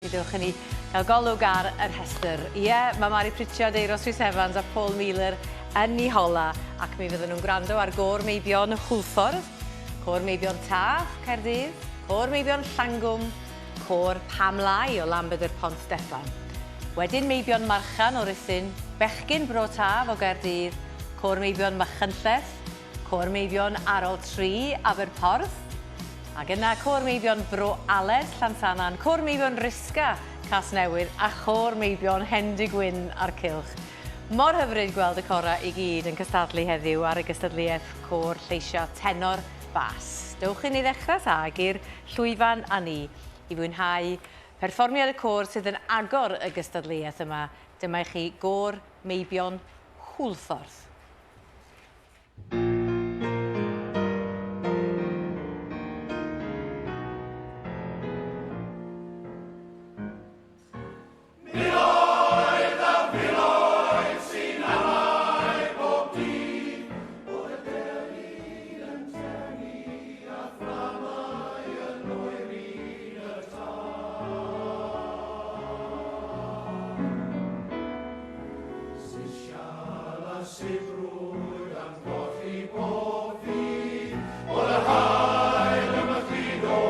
Dewch i ni gael golwg ar y rhestr. Ie, mae Mari Pritchard, Euros Rhys Evans a Paul Miller yn eu hola ac mi fydden nhw'n gwrando ar Gôr Meibion Hwlffordd, Côr Meibion Taf, Caerdydd, Côr Meibion Llangwm, Côr Pam Lai o Lanbedr Pont Steffan. Wedyn Meibion Marchan o Ruthun, Bechgyn Bro Taf o Gaerdydd, Côr Meibion Machynlleth, Côr Meibion Arol 3, Aberporth, ac yna Côr Meibion Bro Aled, Llansannan, Côr Meibion Risca, Casnewydd, a Chôr Meibion Hendy-gwyn a'r Cylch. Mor hyfryd gweld y corau i gyd yn cystadlu heddiw ar y gystadleuaeth Côr Lleisiau Tenor Bas. Dewch i ni ddechrau ta ag i'r llwyfan â ni i fwynhau perfformiad y côr sydd yn agor y gystadleuaeth yma. Dyma i chi Gôr Meibion Hwlffordd. Miloedd a filoedd sy'n amau bob dydd bod y delyn yn tremi a fflamau yn oeri'n y tân. Sisial a sibrwd am golli bob ffydd, bod yr haul yn machludo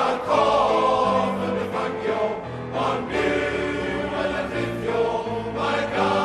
a'r corff yn diffangio, ond byw yn y rhithio mae gan.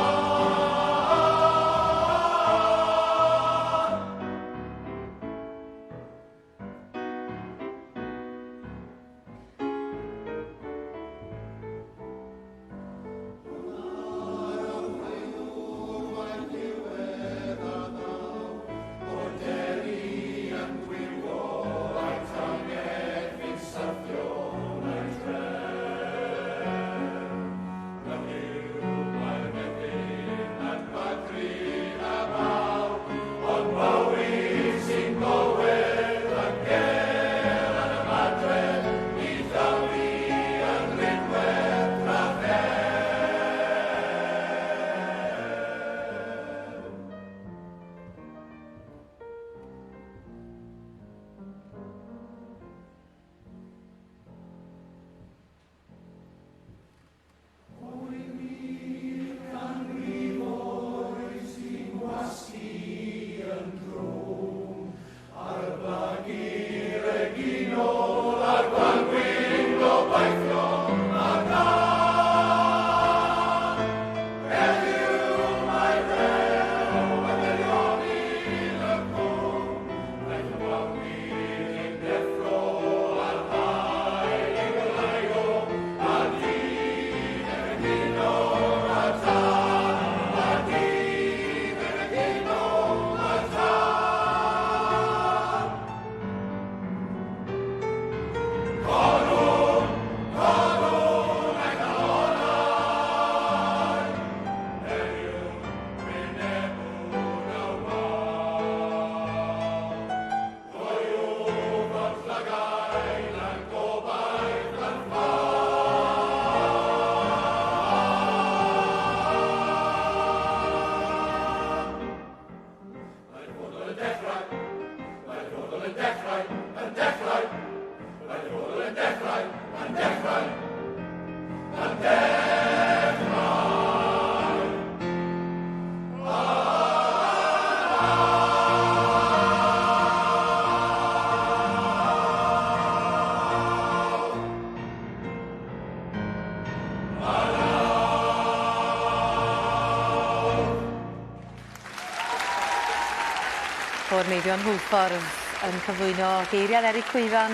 Côr Meibion Hwlffordd yn cyflwyno geiriau Eric Cwyfan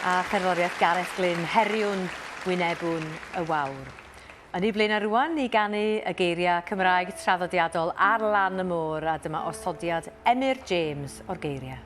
a cherddoriaeth Gareth Glyn, Heriwn Wynebwn y Wawr. Yn ei blaenau rwan i ganu y geiriau Cymraeg traddodiadol ar lan y môr a dyma osodiad Emyr James o'r geiriau.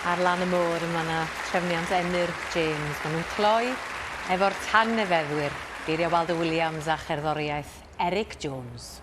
Ar lan y môr mae yna trefniant Emyr James. Maen nhw'n cloi efo'r tangnefeddwyr, geiriau Waldo Williams a cherddoriaeth Eric Jones.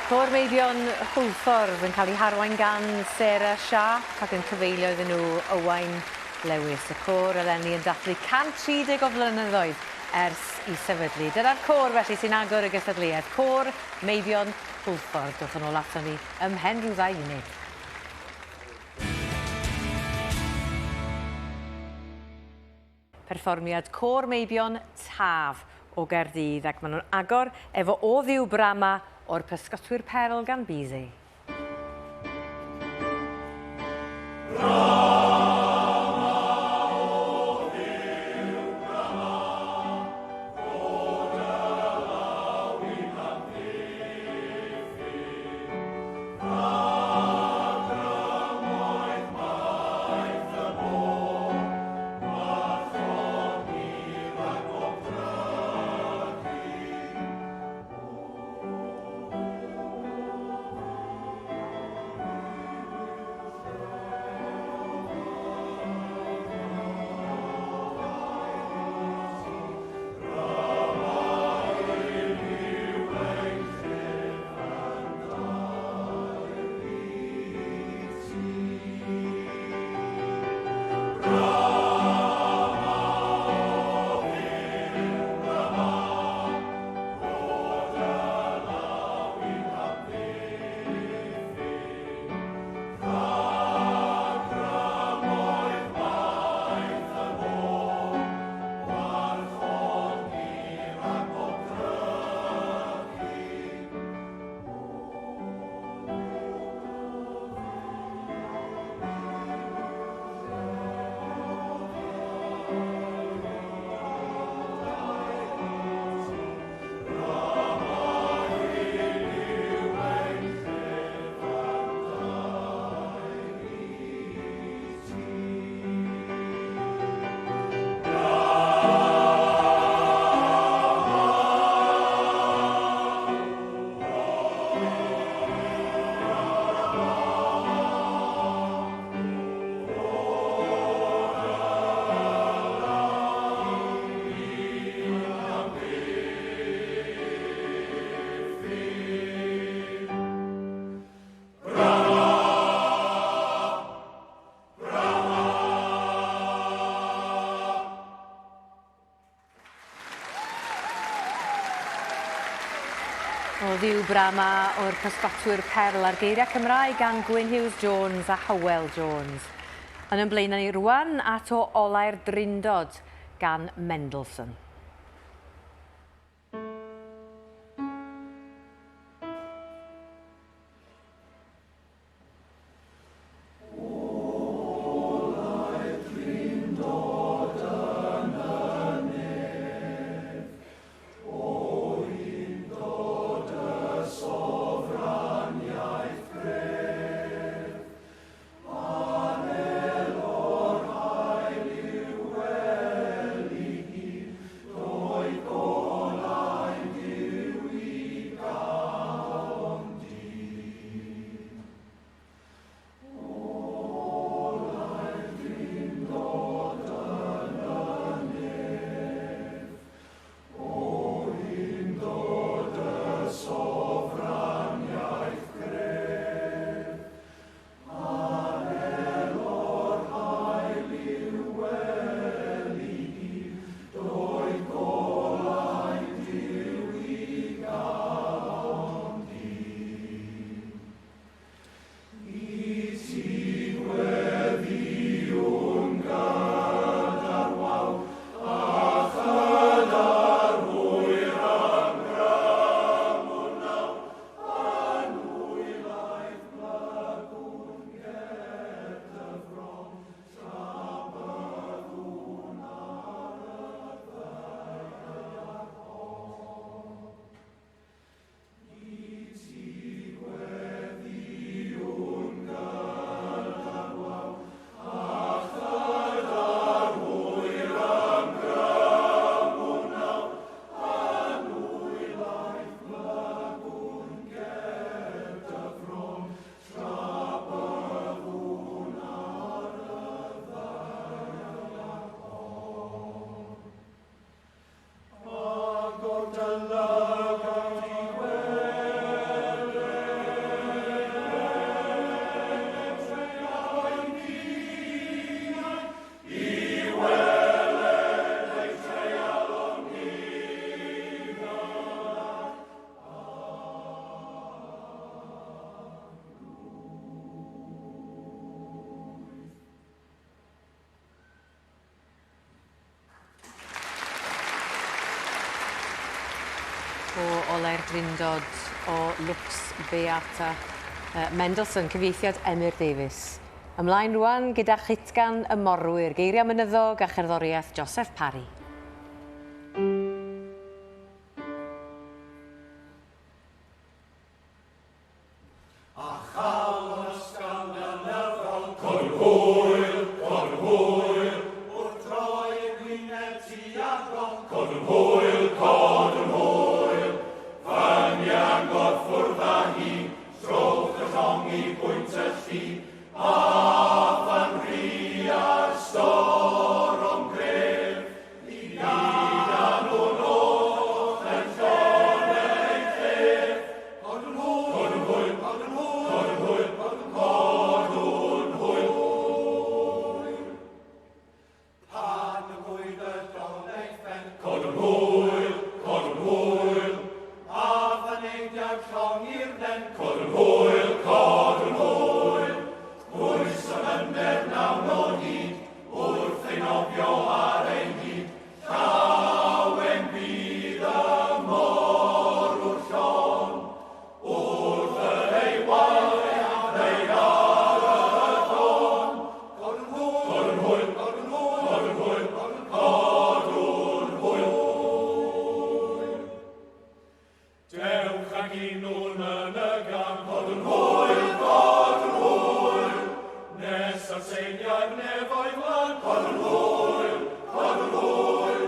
Côr Meibion Hwlffordd yn cael ei harwain gan Sarah Sharp ac yn cyfeilio iddyn nhw Owain Lewis. Y côr eleni yn dathlu 130 o flynyddoedd. ers i sefydlu. Dyna'r côr felly sy'n agor y gystadleuaeth, Côr Meibion Hwlffordd. Dewch yn ôl aton ni ymhen rhyw ddau funud. Perfformiad Côr Meibion Taf o Gaerdydd ac maen nhw'n agor efo O Dduw Brama o'r Pysgotwyr Perl gan Bizet. O Dduw Brahma o'r Pysgotwyr Perl a'r geiriau Cymraeg gan Gwyn Hughes Jones a Hywel Jones. Yn yn blaenau ni rwan at o Olau'r Drindod gan Mendelssohn. Golau'r Drindod o Lux Beata Mendelssohn, cyfieithiad Emyr Davies. Ymlaen rwan gyda chytgan y morwyr, geiriau mynyddog a cherddoriaeth Joseph Parry. A chalon ysgafn lenyddol. Codwn hwyl, codwn hwyl, wrth droi ein hwyneb tua'r don. Codwn hwyl, codwn hwyl, fyny gorffwrdd â hi, trowch y llong i bwynt y lli, a phan rhua'r storom gref, i gyda nhw'n oll yn llon ei llef. Codwn hwyl, codwn hwyl, codwn hwyl, codwn hwyl, codwn hwyl. Pan y gwyd y don ei phen. Codwn hwyl, codwn hwyl, a phaneidiau'r llong i'r nen. Codwn hwyl, codwn hwyl, pwys o fynder nawn o hyd, wrth ei nofio ar ei hyd. Llawen bydd y morwr llon, wrth yr ei waith ei ar y don. Codwn hwyl, codwn hwyl, codwn hwyl, codwn hwyl, codwn hwyl. Dewch ag unwn yn y gan, codwn hwyl, codwn hwyl, nes ar seiniau'r nefoedd lan, codwn hwyl, codwn hwyl,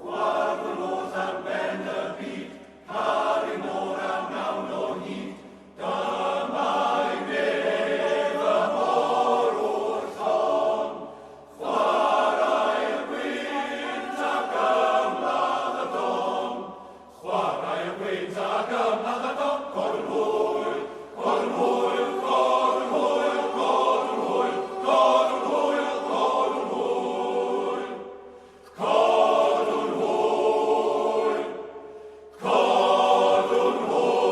chwarddwn oll ar ben y byd, caru môr a wnawn o hyd, dyma i nef y morwr llon, chwarae'r gwynt ac ymladd y don, chwarae'r gwynt ac ymladd y don, codwn hwyl, codwn hwyl, codwn hwyl, codwn hwyl, codwn hwyl, codwn hwyl, codwn hwyl, codwn hwyl.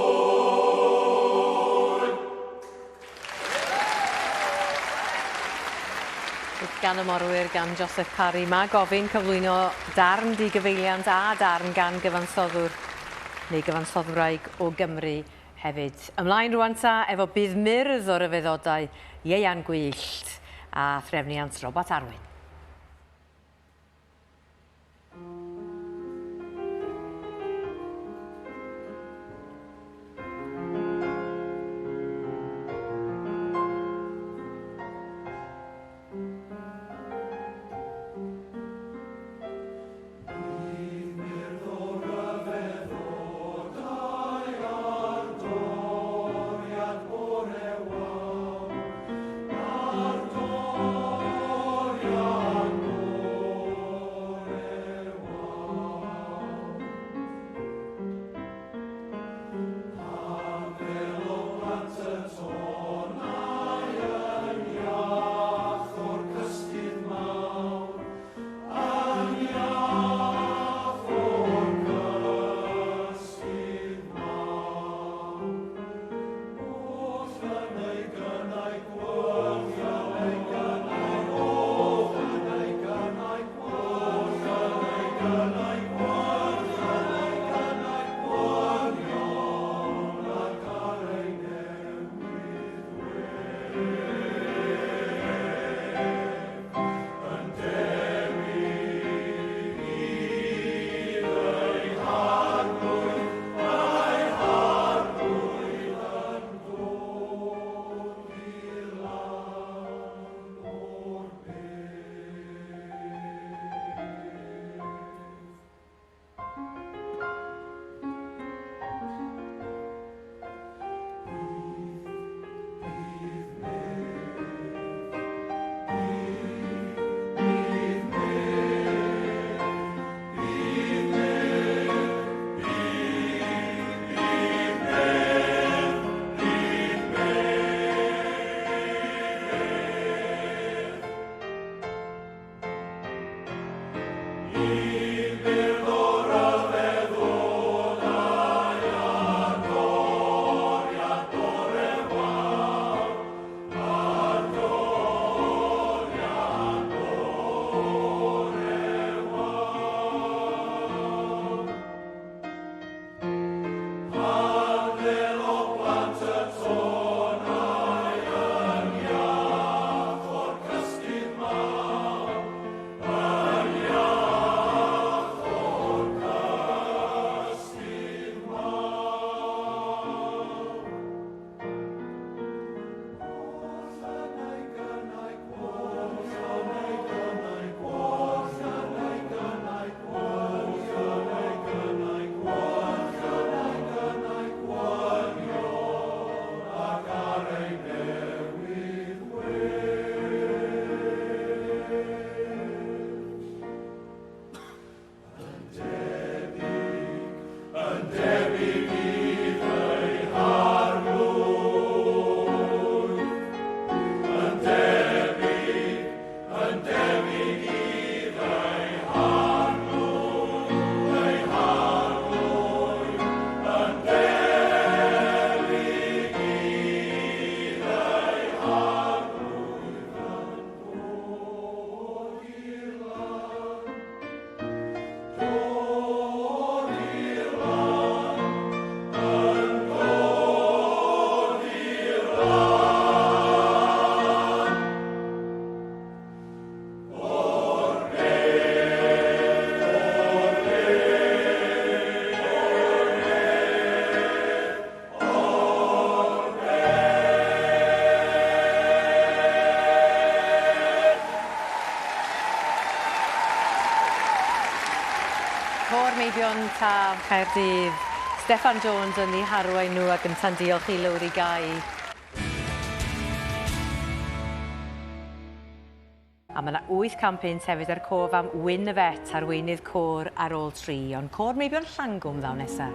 Gan y Morwyr gan Joseph Parry. Mae gofyn cyflwyno darn digyfeiliant a darn gan gyfansoddwr neu gyfansoddwraig o Gymru hefyd. Ymlaen rwan ta efo Bydd Myrdd o Ryfeddodau, Ieuan Gwyllt a threfniant Robat Arwyn. Côr Meibion Taf Caerdydd, Steffan Jones yn eu harwain nhw ac ynta'n diolch i Lowri Guy. A mae yna 800 punt hefyd er cof am Wyn y Fet, arweinydd côr ar ôl tri, ond Côr Meibion Llangwm ddaw nesa.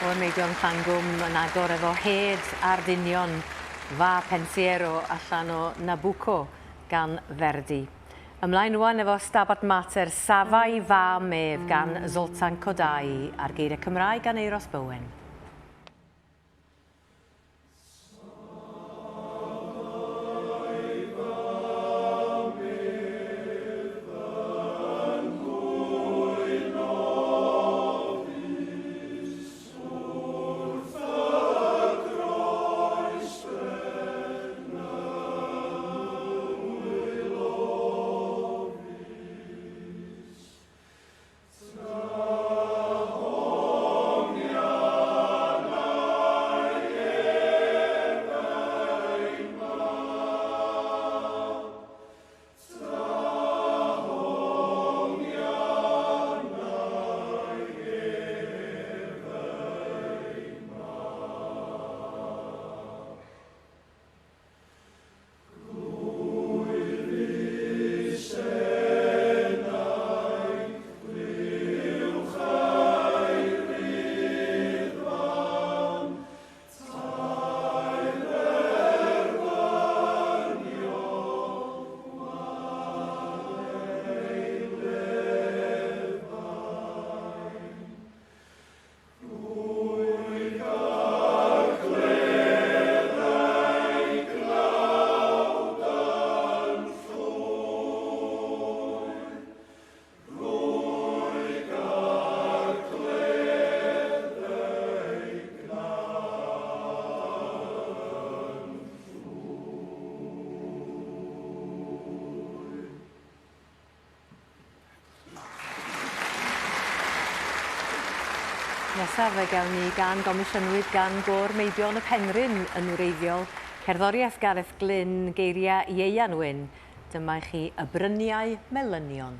O'r Meibion Llangwm yn agor efo hed ar dynion Fa Pensiero allan o Nabucco gan Verdi. Ymlaen rwan efo Stabat Mater Safai Fa Mef gan Zoltan Kodály a'r geiriau Cymraeg gan Euros Bowen. Nesaf fe gawn ni gan gomisiynwyd gan Gôr Meibion y Penrhyn yn wreiddiol, cerddoriaeth Gareth Glyn, geiriau Ieuan Wyn. Dyma i chi Y Bryniau Melynion.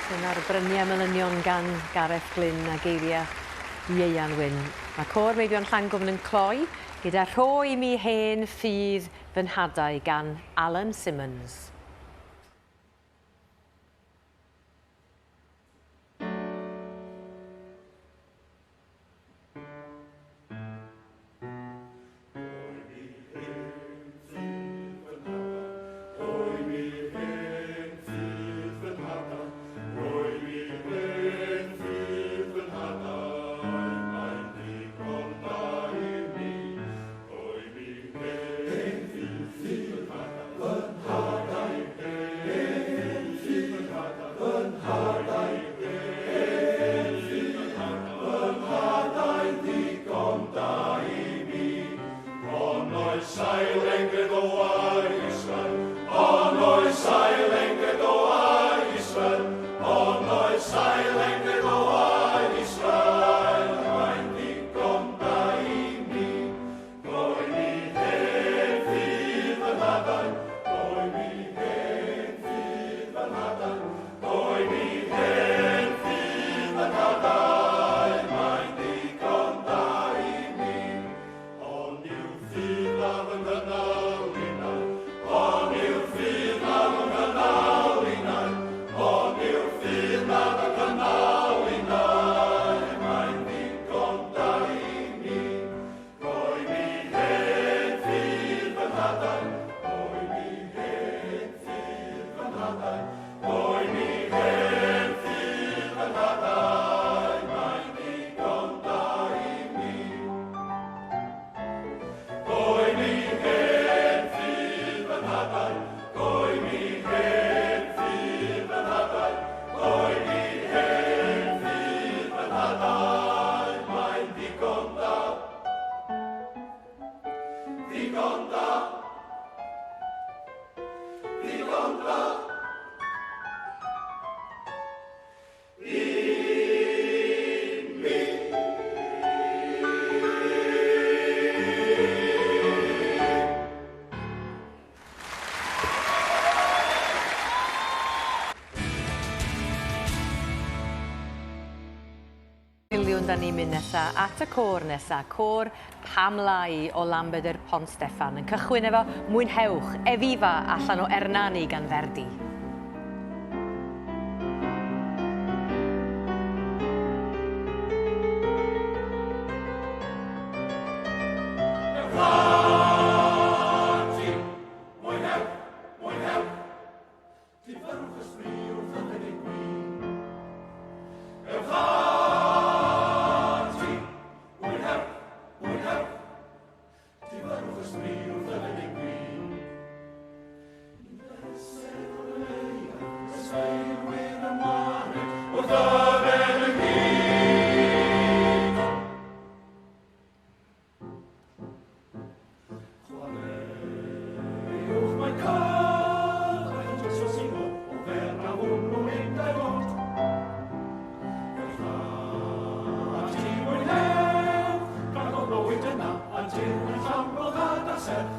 Dyna'r bryniau melynion gan Gareth Glyn a geiriau Ieuan Wyn. Mae Côr Meibion Llangwm yn cloi gyda Rho i mi hen ffydd fy nhadau gan Alan Simmons. fersiwn da ni'n mynd nesa at y côr nesa, côr Pam Lai o Lanbedr Pont Steffan, yn cychwyn efo Mwynhewch, Eviva allan o Ernani gan Verdi. Mwynhewch! Mwynhewch! Difyrrwch y sbri wrth yfed ein gwin. Ewch ati! Mwynhewch! Mwynhewch! Difyrrwch y sbri wrth yfed ein gwin. Ni bleser o leiaf ysbeilwyr ymwared wrth yfed ynghyd. Chwaraewch mae cyfraith yn dryso seingo o fer na hwnnw nid aelod. Ewch ati mwynhewch, gan o bywyd yna a Duw yn llawn boddhad a serch.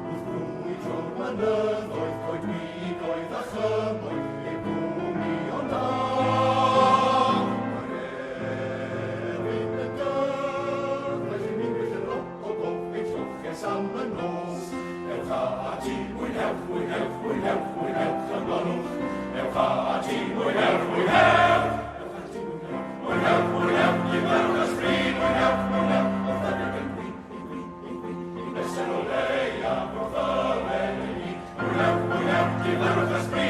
Wrth grwydro'r mynyddoedd, coedwigoedd a chymoedd, ei gwmni ond da. Mae'r Elin yn gyfaill i mi wyll yn o gof ei lloches am y nos. Ewch ati, mwynhewch, mwynhewch, mwynhewch, mwynhewch, ymlonwch. Ewch ati, mwynhewch, mwynhewch. Ewch ati, mwynhewch, mwynhewch, mwynhewch, difyrrwch y sbri, mwynhewch, mwynhewch, wrth yfed ein gwin, ein gwin, ein gwin, i bleser o leiaf wrth yfed ein gwin. Mwynhewch, mwynhewch, difyrrwch y sbri,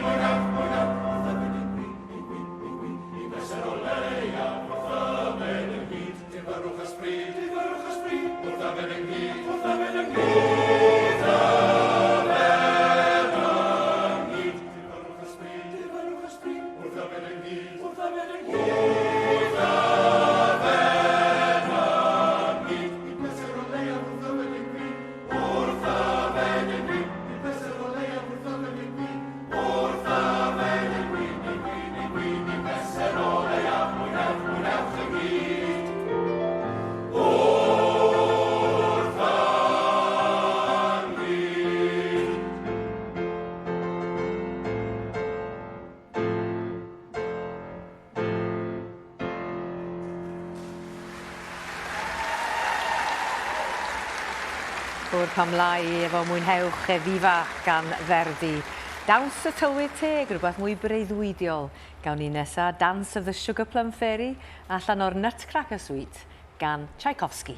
mwynhewch, mwynhewch, wrth yfed ein gwin, ein gwin, ein gwin, i bleser o leiaf wrth yfed ynghyd. Difyrrwch y sbri, difyrrwch y sbri, wrth yfed ynghyd, wrth yfed ynghyd, yfed ynghyd. Difyrrwch y sbri, difyrrwch y sbri, wrth yfed ynghyd, wrth yfed ynghyd, yfed ynghyd. I bleser o leiaf wrth yfed ynghyd. Wrth yfed y gyd, i bleser o leiaf wrth yfed ein gwin. Wrth yfed y gyd, mwynhewch y gwin, mwynhewch y gwin, mwynhewch y gwin, mwynhewch y gyd. Côr Pam Lai efo Mwynhewch Eviva gan Verdi. Dawns y Tylwyth Teg, rhywbeth mwy breuddwydiol. Gawn ni nesa Dance of the Sugar Plum Fairy allan o'r Nutcracker Suite gan Tchaikovsky.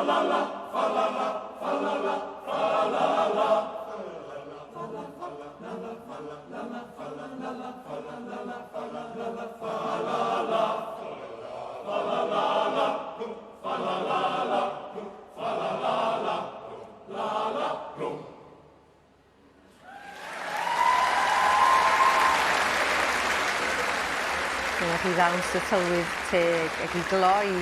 Dyna chi ddawns y tylwyth teg ac i gloi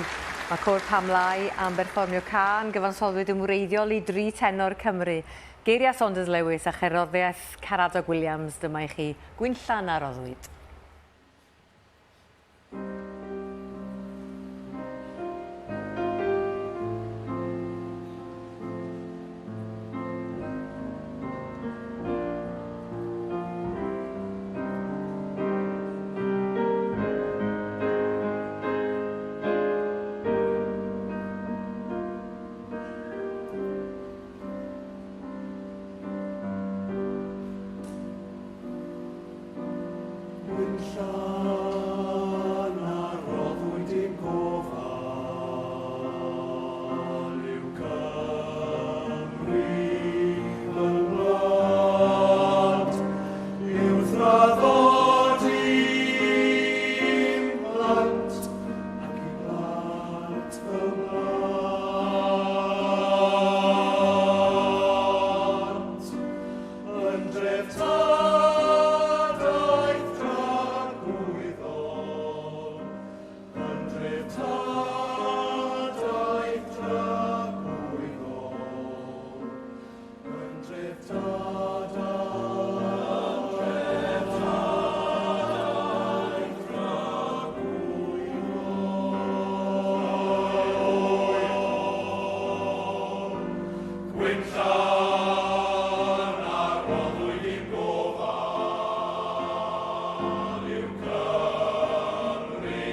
mae Côr Pam Lai am berfformio cân gyfansoddwyd yn wreiddiol i dri tenor Cymru. Geiriau Saunders Lewis a cherddoriaeth Caradog Williams, dyma i chi Gwinllan a Roddwyd. Gwinllan a roddwyd i'm gofal yw Cymru fy ngwlad, i'w thraddod i'm plant ac i blant fy mhlant. Yn dreftadaeth dragwyddol, yn dreftadaeth dragwyddol, yn dreftadaeth, dreftadaeth dragwyddol. Gwinllan a roddwyd i'm gofal yw Cymru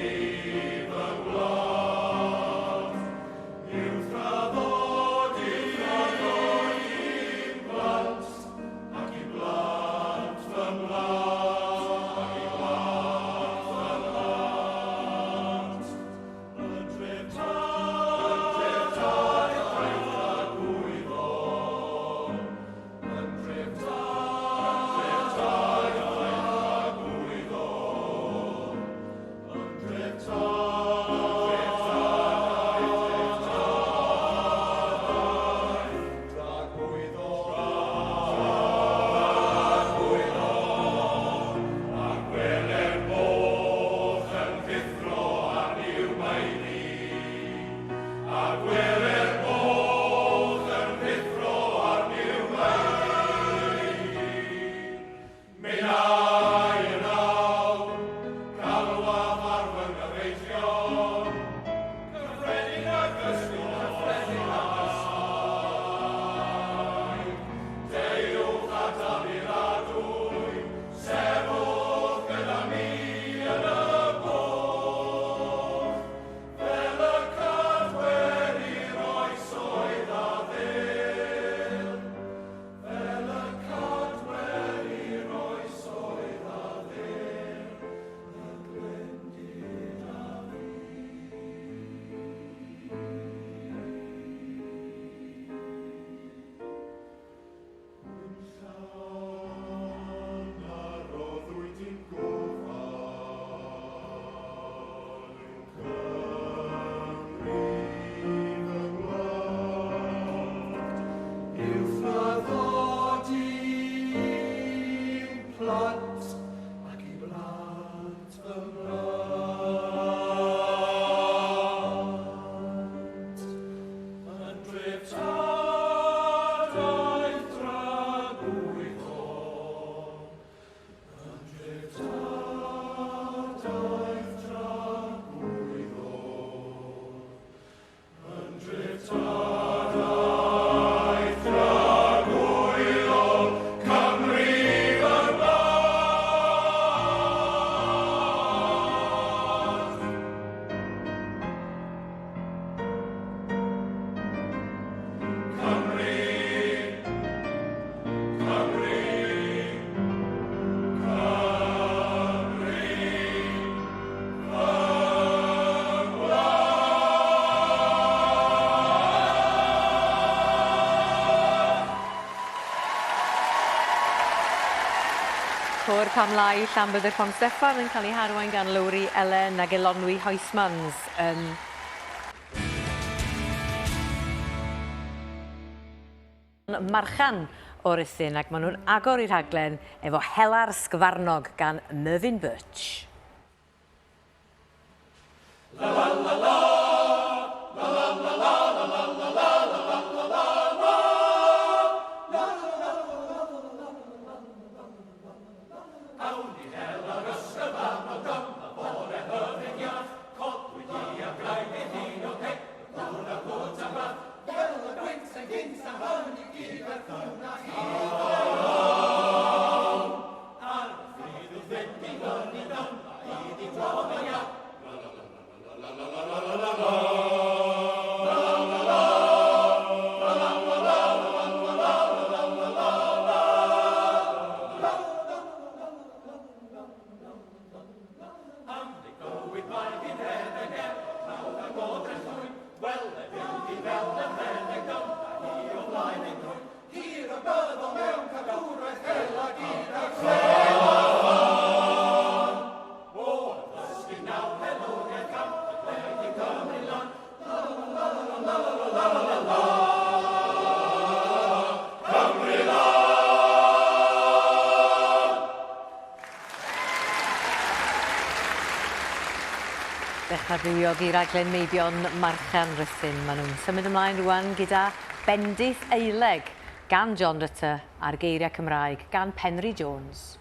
fy ngwlad, i'w thraddodi i'm plant ac i blant fy mhlant, ac i blant fy mhlant. Yn dreftadaeth dragwyddol. Côr Pam Lai Llanbedr Pont Steffan yn cael ei harwain gan Lowri Elen ag Elonwy Huysmans yn Marchan o Ruthun ac maen nhw'n agor eu rhaglen efo Hela'r Sgwarnog gan Mervyn Birch. La la la la, la la la la la la la la la la la la la Awn i hela'r ysgyfarnog dyma bore hyfryd iach, codwyd hi a graig ei hun o heg, y gŵr a gwt a bath, Fel y gwynt yn gynt a hynny gyferthynach i ddol. Ar y ffridd wrth fynd i fyny dyma iddi dro y iâ. Am ei bywyd mae hi'n rhedeg er tlawd a godre'r llwyn, Wele fynd i fel yn rhedeg dyma hi o flaen ei drwyn. Hir y byddo mewn cadwraeth hela gyda'r xyloffon. O, a ddysgu nawr helwriaeth gam, a gwneud i Gymru lan. La la la la la la la la la. Cymru lan! Dechrau bywiog i raglen Meibion Marchan Rhuthun. Maen nhw'n symud ymlaen rwan gyda Bendith Aeleg gan John Rutter a'r geiriau Cymraeg gan Penri Jones.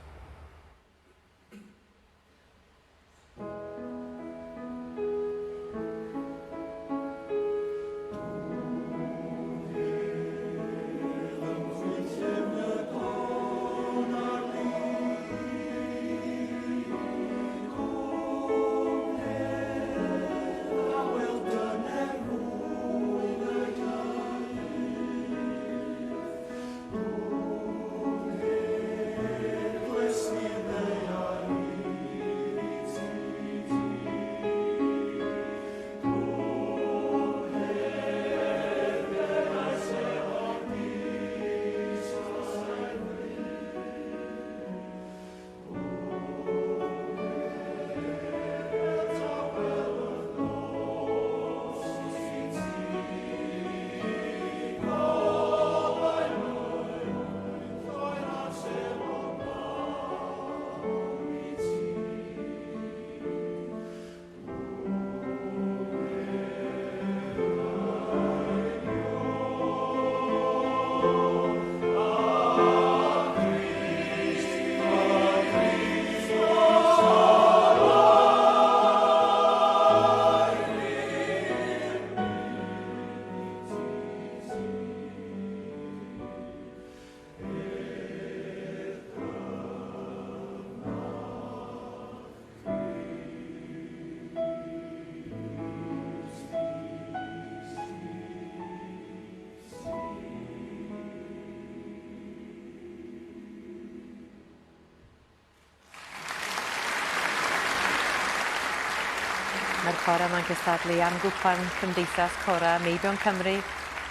Mae'r corau yma'n cystadlu am gwpan Cymdeithas Corau Meibion Cymru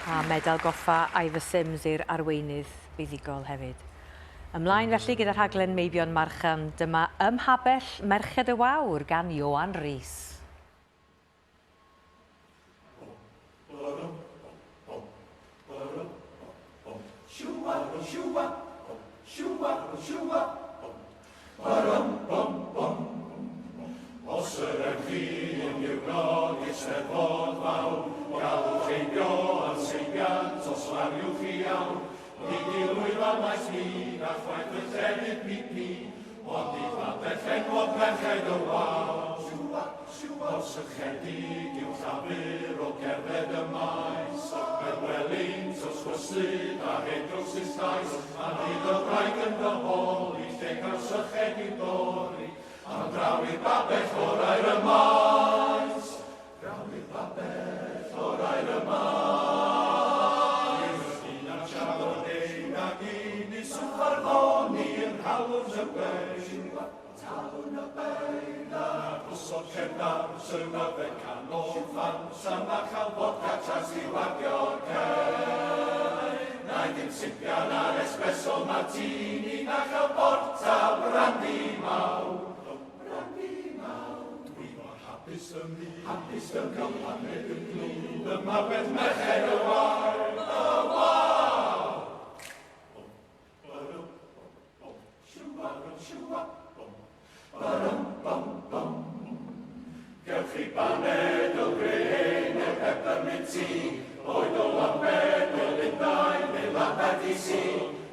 a medal goffa Ivor Sims i'r arweinydd buddugol hefyd. Ymlaen felly gyda rhaglen Meibion Marcham, dyma Ym Mhabell Merched y Wawr gan Ioan Rees. Os yr ewch chi un diwrnod i'r Steddfod fawr, galwch heibio am seibiant os wariwch chi awr. Nid i lwyfan maes mi, na chwaith y llefydd pi-pi, ond i babell enwog Merched y Wawr. Mor sychedig yw llafur o gerdded y maes, Mewn welingtons chwyslyd a hen drowsus llais, A bydd y wraig yn fy holi lle cael syched i'w dorri, Am draw i'r babell orau'r y maes. Draw i'r babell orau'r y maes. Un a siarad ein ag un i swffarddoni yn rhawr y beil. Talwn y beil a gosod cerdar sy'n yfed canol fan san a chael fodca chas i wagio'r cei. ddim sipian ar espresso martini na chael porta brandi mawr. Brandi mawr. Dwi mor hapus ym myd, hapus yn cael paned yn glwb ym mhabell Merched y Wawr, y Wawr. Bum, byrwm, bum, bum, siwa, siwa, bum, byrwm, bum, bum. Gewch chi baned o Grey neu peppermint tea, boed o Lambed neu Lundain neu Lambed DC.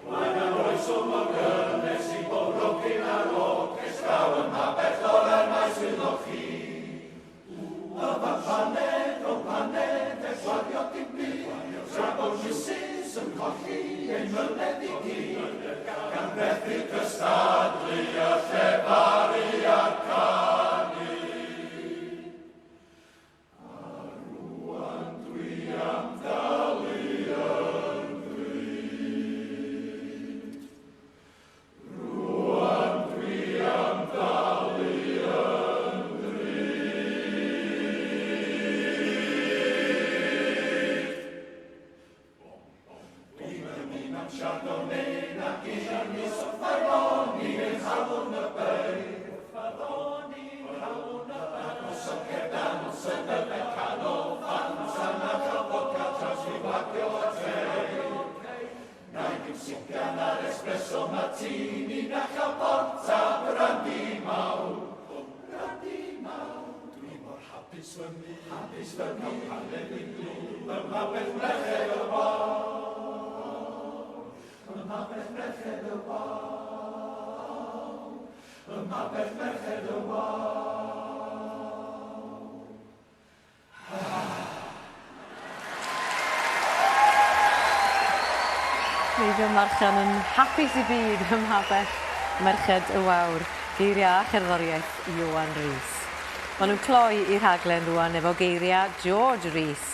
Mae 'na groeso mor gynnes i bob rocyn a'r orchestra ym mhabell orau'r maes wyddoch chi. Yfad paned o paned heb wario dim byd, tra bod Misus yn colli ei mynedd i gyd, gan fethu cystadlu a llefaru a'r canu. A rŵan dwi am dalu yn ddrud. Rŵan dwi am dalu yn ddrud. Dwi'n dymuno Chardonnay nac Guinness wrth farddoni yng nghalon y beirdd. Wrth farddoni yng nghalon y beirdd. Ac noson cerdd nos yn yfed can o Fanta na chael fodca traws fi wagio a tei. Na i ddim sipian ar espresso martini na chael porta brandi mawr. Brandi mawr. Dwi mor hapus fy myd, hapus fy myd, cael paned yn glwb ym mhabell Merched y Wawr. Ym mhabell Merched y Wawr. Ym mhabell Merched y Wawr. Neidio Marchan yn hapus i byd ym mhabell Merched y Wawr. Geiriau a cherddoriaeth Ioan Rees. Maen nhw'n cloi i rhaglen rwan efo geiriau George Rees.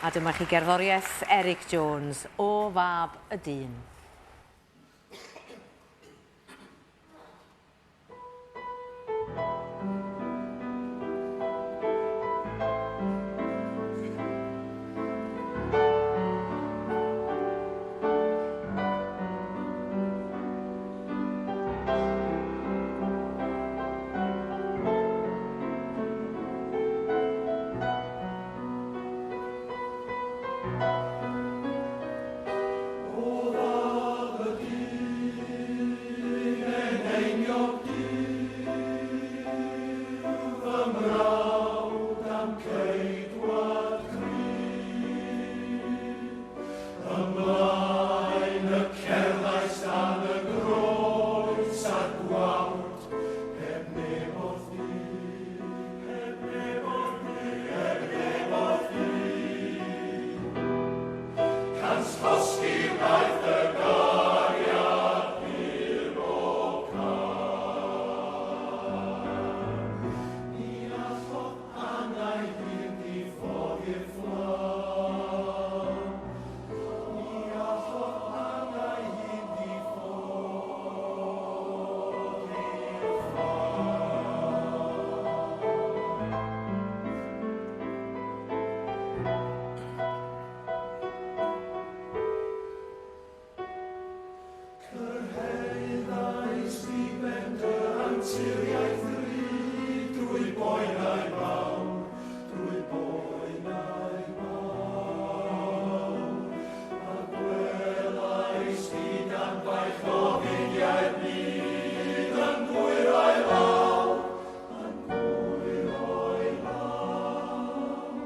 A dyma chi gerddoriaeth Eric Jones o Fab y Dyn. O fab y dyn, Eneiniog Duw, fy mrawd a'm ceidwad cryf. Ymlaen y cerddais dan y groes a'r gwawd, heb neb o'th du, heb neb o'th du, heb neb o'th du. Cans llosgi wnaeth y gariad pur o car. Ni allodd angau hyn diffoddi'r fflam. Ni allodd angau hyn diffoddi'r fflam. Cyrhaeddais ddiben dy anturiaeth ddrud drwy boenau mawr, drwy boenau mawr. A gwelais di dan faich ofidiau'r byd yn gwyro'i lawr, yn gwyro'i lawr.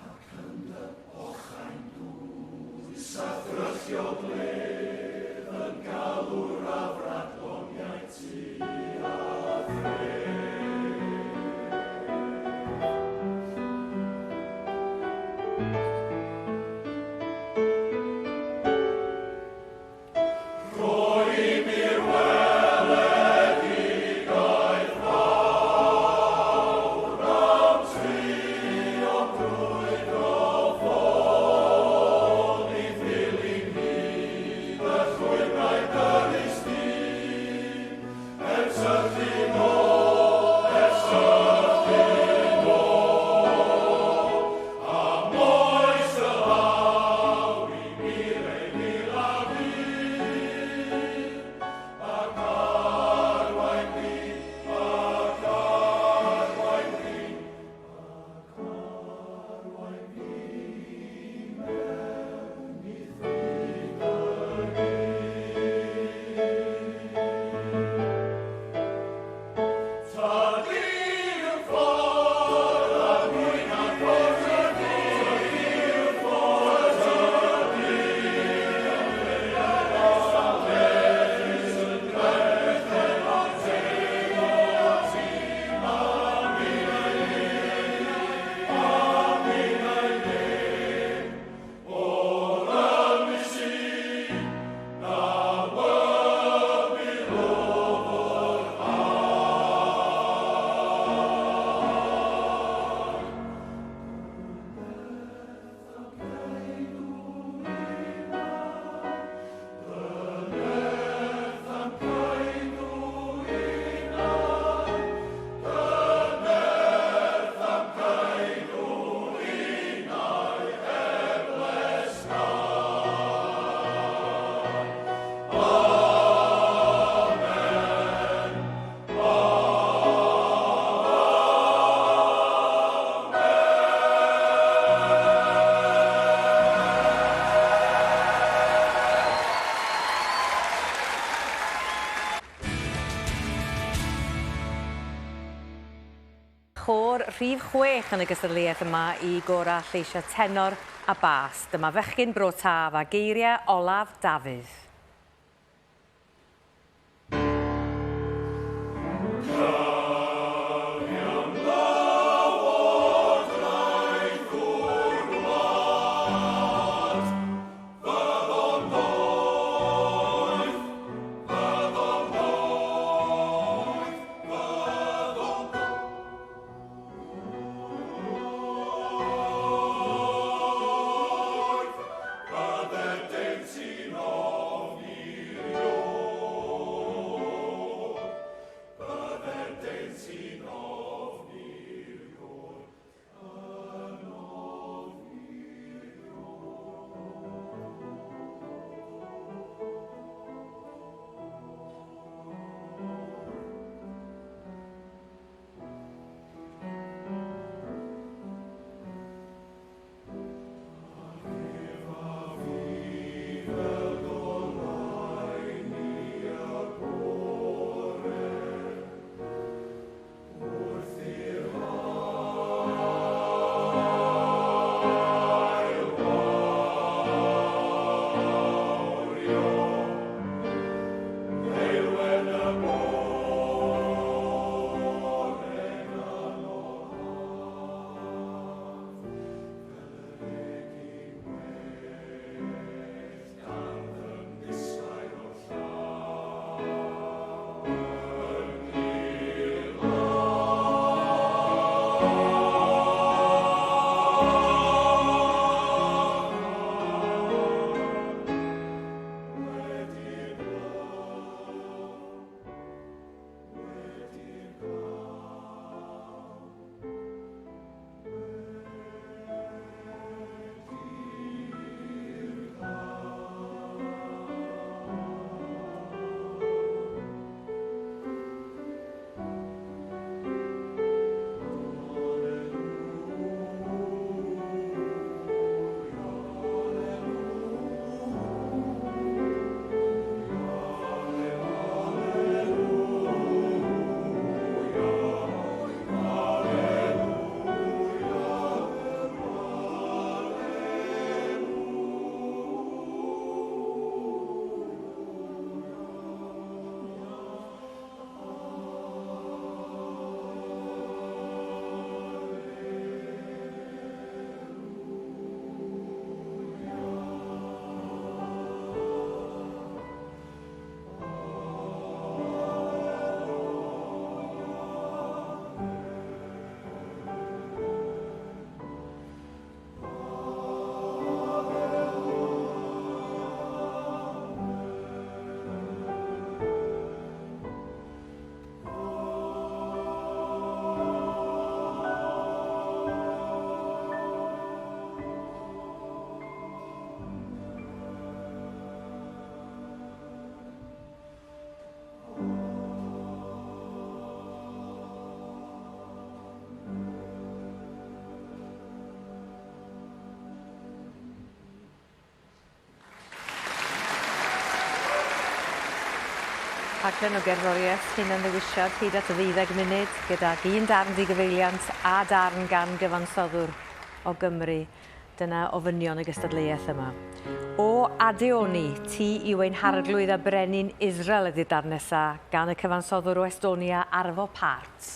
Ac yn dy ochain dwys a thryllio gledd yn galw'r afradloniaid tua thref. Rhoi i mi'r weledigaeth fawr am trio brwydro ffôn i ddilyn hi. rhif 6 yn y gystadleuaeth yma i gorau lleisiau tenor a bas. Dyma fechgyn Bro Taf a geiriau olaf Dafydd. Rhaglen o gerddoriaeth hunan ddewisiad hyd at 12 munud gydag un darn digyfeiliant a darn gan gyfansoddwr o Gymru. Dyna ofynion y gystadleuaeth yma. O Adeoni, ti yw ein harglwydd a brenin Israel ydy'r darn nesa gan y cyfansoddwr o Estonia Arvo Pärt.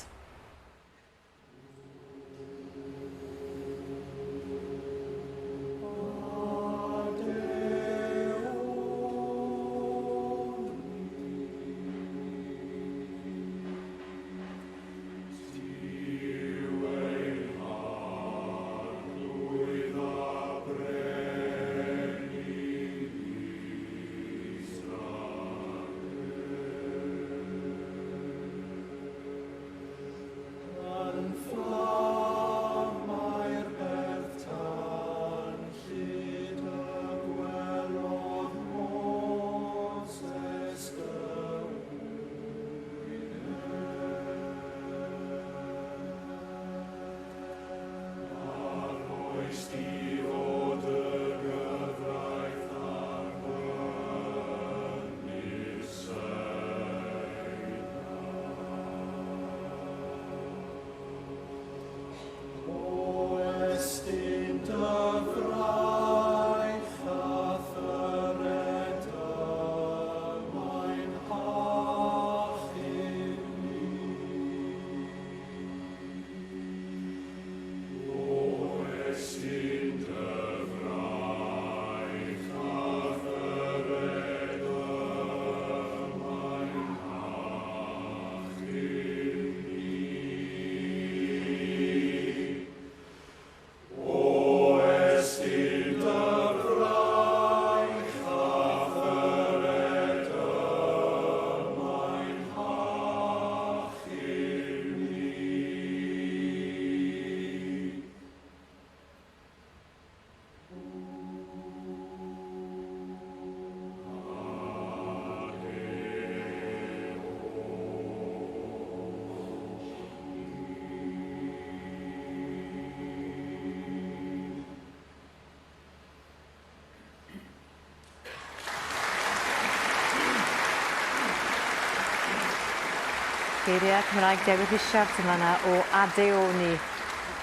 Geiriau Cymraeg Dewi Rhisiart yn fanna o Adeoni,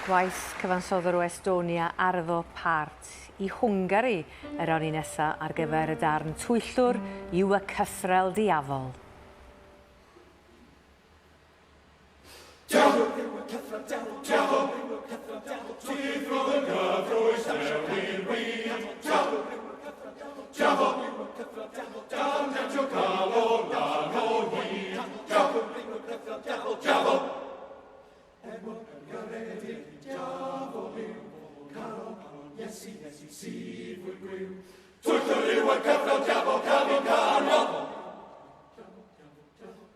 gwaith cyfansoddwr o Estonia, Arvo Pärt. I Hwngari yr awn ni nesa ar gyfer y darn Twyllwr yw y Cythrel Diafol. Diafol yw y cythrel diafol, diafol yw y cythrel diafol, Twyllwr yn gyfrwys mewn i'r wyn. Diafol yw y cythrel diafol, diafol yw y cythrel diafol, dan dantio calon lan o hyd. Diafol yw y cythrel diafol, diafol. Enwog yn garedig, diafol yw calon, Iesu, Iesu sydd fwy gwiw. Twyllwr yw y cythrel diafol, calon, calon.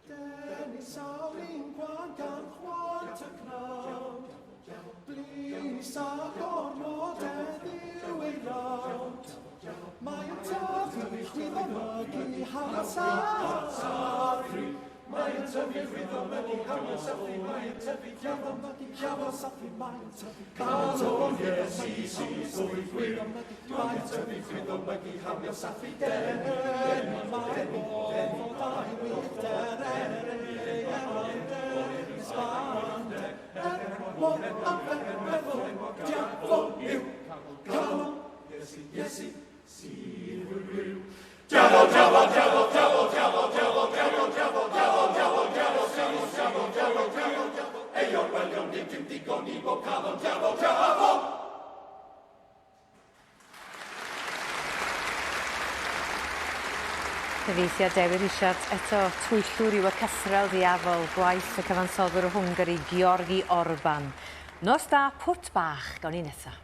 Denu sawl un gwan gan chwant y cnawd, Blys a gormodedd yw ei rawd. Mae'n tyfu chwyddo mygu hawdd sathru. Mae'n tyfu chwyddo mygu hawdd sathru. Mae'n tyfu chwyddo mygu hawdd sathru. Mae'n tyfu calon Iesu sydd fwy gwir. Mae'n tyfu chwyddo mygu hawdd sathru. Denu, denu, denu, denu, denu, denu, Diafol, diafol, diafol, diafol, diafol, diafol, diafol, diafol, diafol, diafol, diafol, diafol, diafol, diafol, diafol, diafol, Eion, welion, nid yw'n digon i bob calon, diafol, diafol! Cyfieithiad Dewi Rhisiart eto, twyllwr yw y cythrel ddiafol, gwaith y cyfansoddwr o Hwngari, Georgi Orban. Nos da, pwt bach, gawn ni nesa.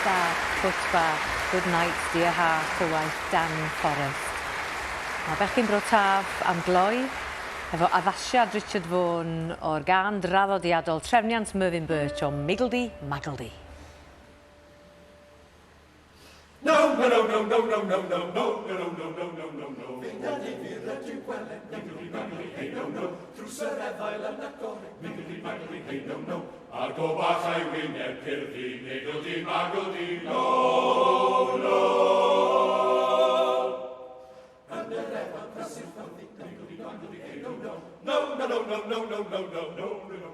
Bach, Cwt Bach, Good Night Dear Heart o waith Dan Forrest. Mae bechgyn Bro Taf am gloi efo addasiad Richard Vaughan o'r gân draddodiadol Trefniant Mervyn Birch o Miggledy Maggledy. No, no, no, no, no, no, no, no, no, no, no, no, no, no, no, no. Fynd â difyr ydyw gweled, Miggledy Maggledy, hey, no, no. Drws yr efail yn agored, Miggledy Maggledy, hey, no, no. A'r gobach a'i wyneb purddu, Miggledy Maggledy, no, no. Yn yr efail prysur ffyrddu, Miggledy Maggledy, hey, no, no. No, no, no, no, no, no, no, no, no, no, no, no.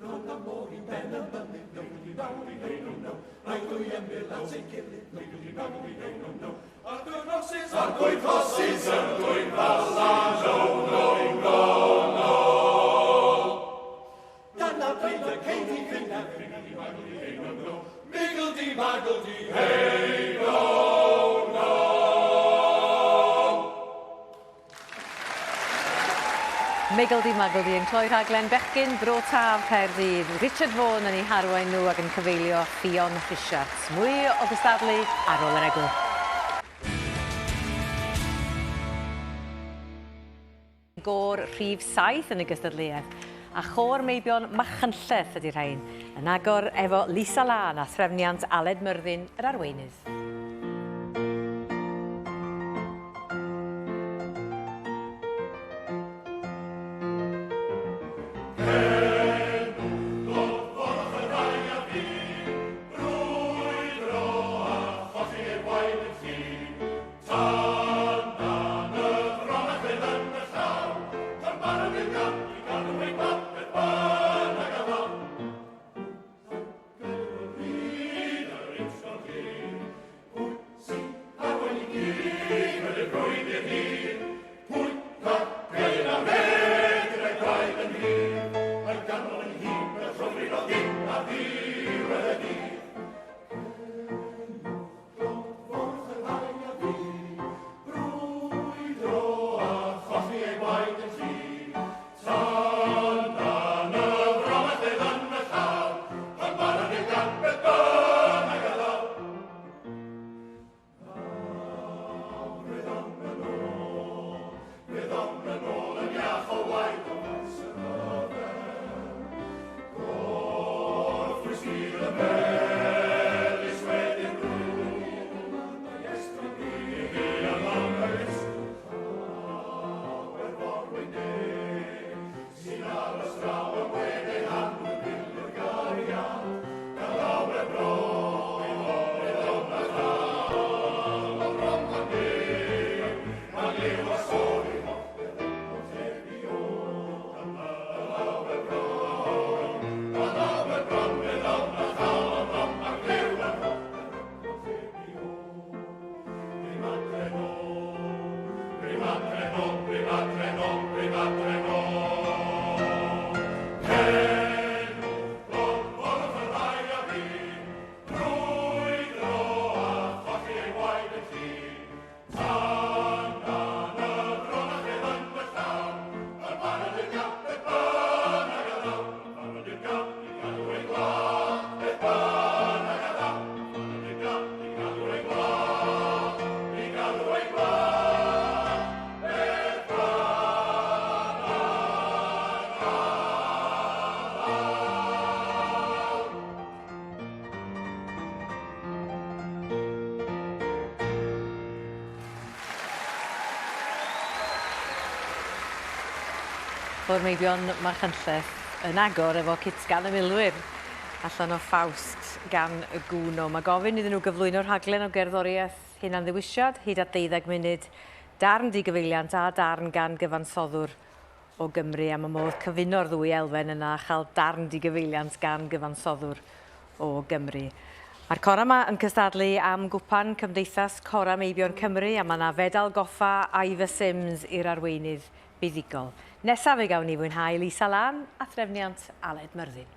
Rhwng y môr i ben y mynydd, Miggledy Maggledy, hey, no, no. A'i ddwy emyl at ei gilydd, Miggledy Maggledy, hey, no, no. A'r dwy rosys, a'r dwy rosys yn dwyn fala, no, no, no, no. Dyna pryd y cei di fynedd, Miggledy Maggledy, hey, no, no. Miggledy Maggledy, hey, no, no. Miggledy Maggledy yn cloi rhaglen bechgyn Bro Taf Caerdydd. Richard Vaughan yn eu harwain nhw ac yn cyfeilio Ffion Rhisiart. Mwy o gystadlu ar ôl yr egwyl. Gôr rhif 7 yn y gystadleuaeth a chôr meibion Machynlleth ydy'r rhain, yn agor efo Lisa Lân a threfniant Aled Myrddin yr arweinydd. Côr Meibion Machynlleth yn agor efo Cytgan y Milwyr allan o Faust gan y Gounod. Mae gofyn iddyn nhw gyflwyno rhaglen o gerddoriaeth hunan-ddewisiad hyd at 12 munud, darn digyfeiliant a darn gan gyfansoddwr o Gymru a mae modd cyfuno'r ddwy elfen yna a chael darn digyfeiliant gan gyfansoddwr o Gymru. Mae'r cora yma yn cystadlu am gwpan Cymdeithas Cora Meibion Cymru a mae yna fedal goffa Ivor Sims i'r arweinydd buddugol. Nesaf fe gawn ni fwynhau Lisa Lân a threfniant Aled Myrddin.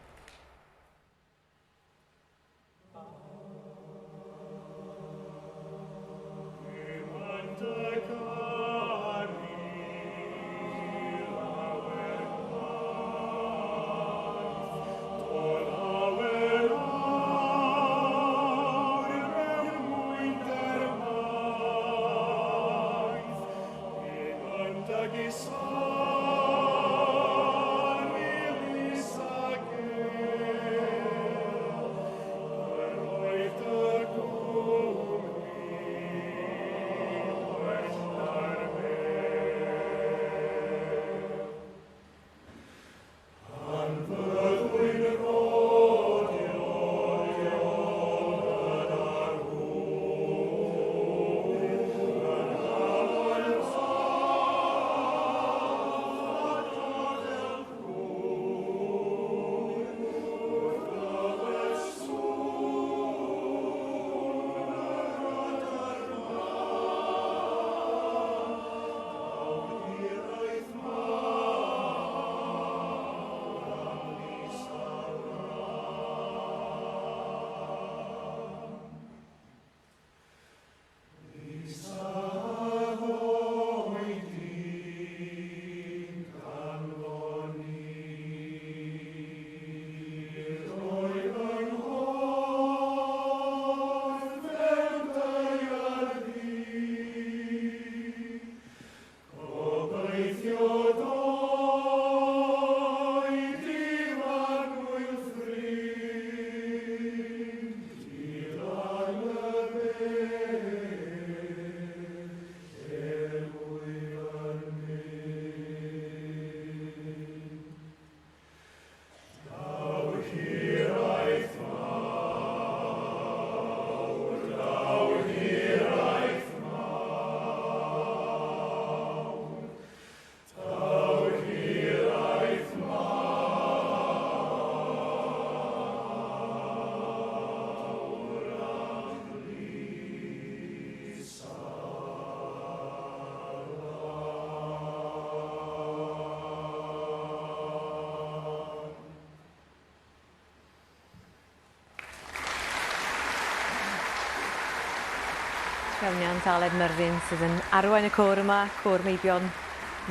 Trefniant Aled Myrddin sydd yn arwain y côr yma, Côr Meibion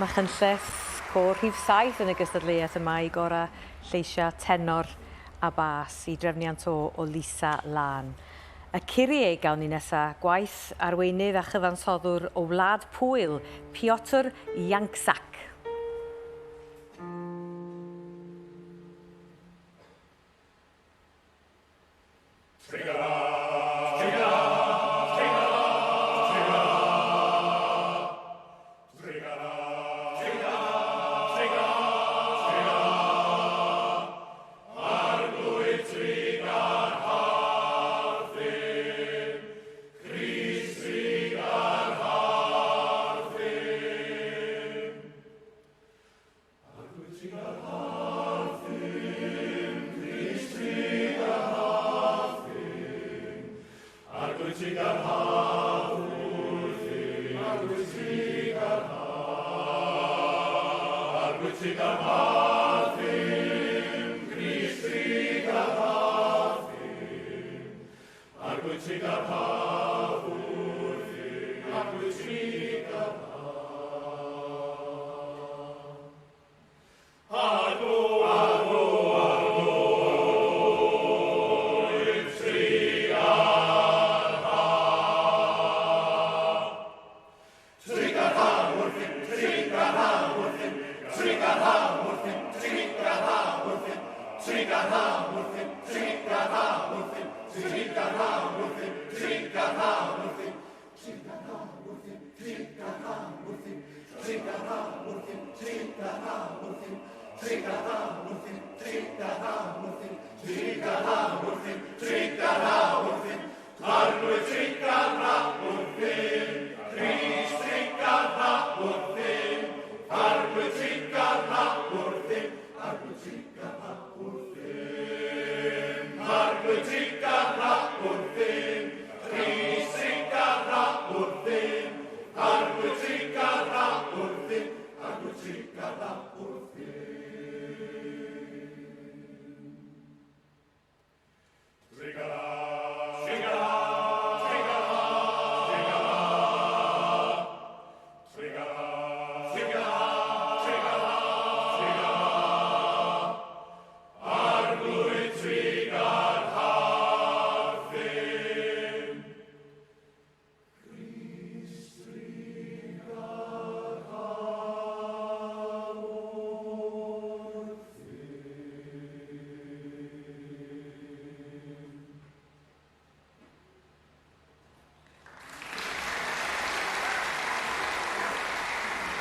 Machynlleth, côr rhif 7 yn y gystadleuaeth yma i gorau lleisiau tenor a bas i drefniant o, o Lisa Lân. Y Kyrie gawn ni nesa, gwaith arweinydd a chyfansoddwr o Wlad Pwyl, Piotr Janksak.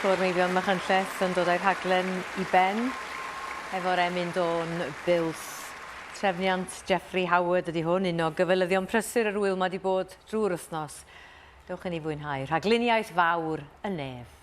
Côr Meibion Machynlleth yn dod â'i rhaglen i ben efo'r emyn dôn Bills. Trefniant Jeffrey Howard ydy hwn, un o gyfelyddion prysur yr ŵyl mae wedi bod drwy'r wythnos. Dewch i ni fwynhau rhagluniaeth fawr y nef.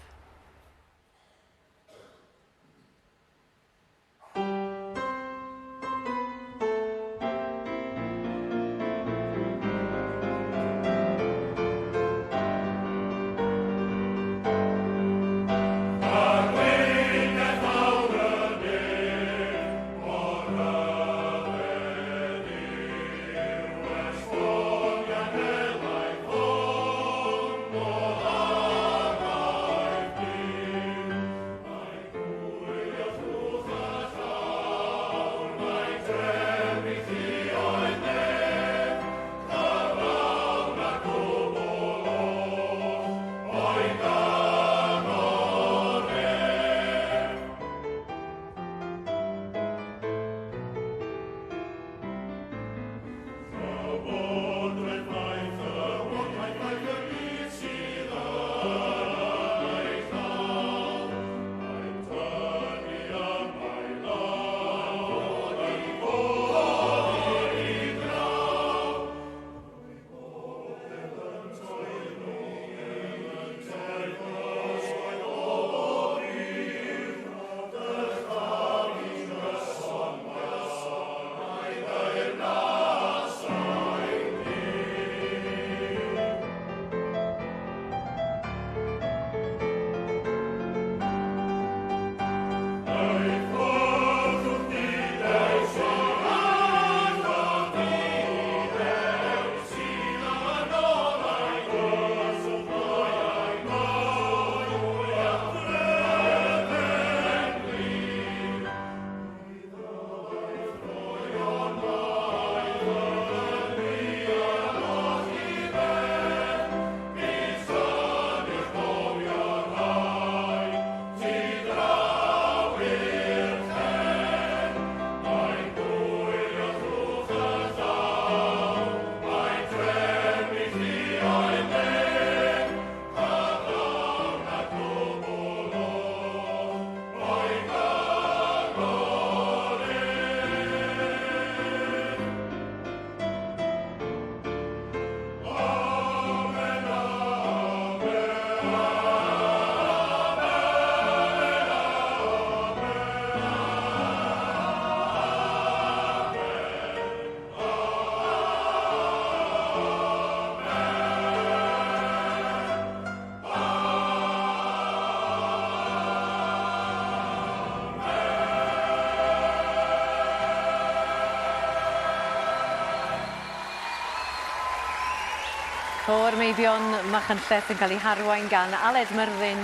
Côr Meibion Machynlleth yn cael ei harwain gan Aled Myrddin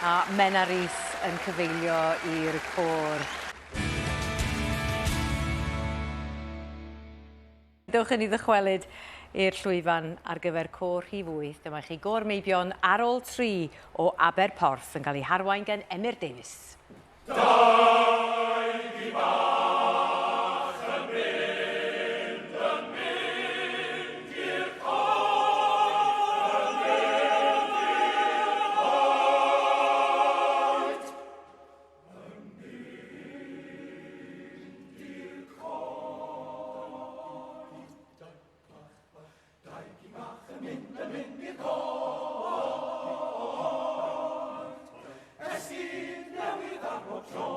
a Menna Rees yn cyfeilio i'r côr. Dewch i ni ddychwelyd i'r llwyfan ar gyfer côr rhif 8. Dyma chi Gôr Meibion ar ôl 3 o Aberporth yn cael ei harwain gan Emyr Davies. Dau gi bach yn mynd, yn mynd i'r coed, yn mynd i'r coed. Yn mynd i'r coed. Dau bach bach, dau gi bach yn mynd, yn mynd i'r coed. Esgid newydd ar bob tro.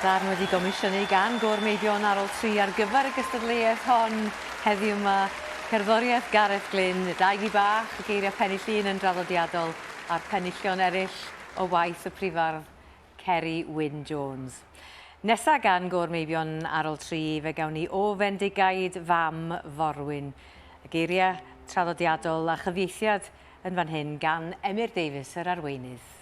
Darn wedi gomisiynu gan Gôr Meibion ar ôl tri ar gyfer y gystadleuaeth hon heddiw 'ma. Cerddoriaeth Gareth Glyn, y dau gi bach, y geiriau pennill un yn draddodiadol a'r penillion eraill o waith y prifardd Ceri Wyn Jones. Nesa gan Gôr Meibion ar ôl tri fe gawn ni O Fendigaid Fam Forwyn. Y geiriau traddodiadol a chyfieithiad yn fan hyn gan Emyr Davies yr arweinydd.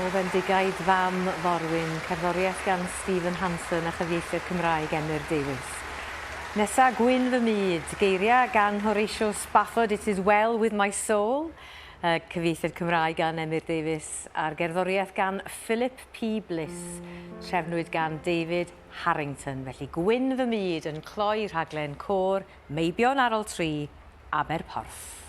O Fendigaid Fam Forwyn, cerddoriaeth gan Stephen Hanson a chyfieithiad Cymraeg Emyr Davies. Nesa, Gwyn fy myd, geiriau gan Horatio Spafford, It is well with my soul, cyfieithiad Cymraeg gan Emyr Davies, a'r gerddoriaeth gan Philip P. Bliss, trefnwyd gan David Harrington. Felly, Gwyn fy myd yn cloi rhaglen côr Meibion Arol 3, Aberporth.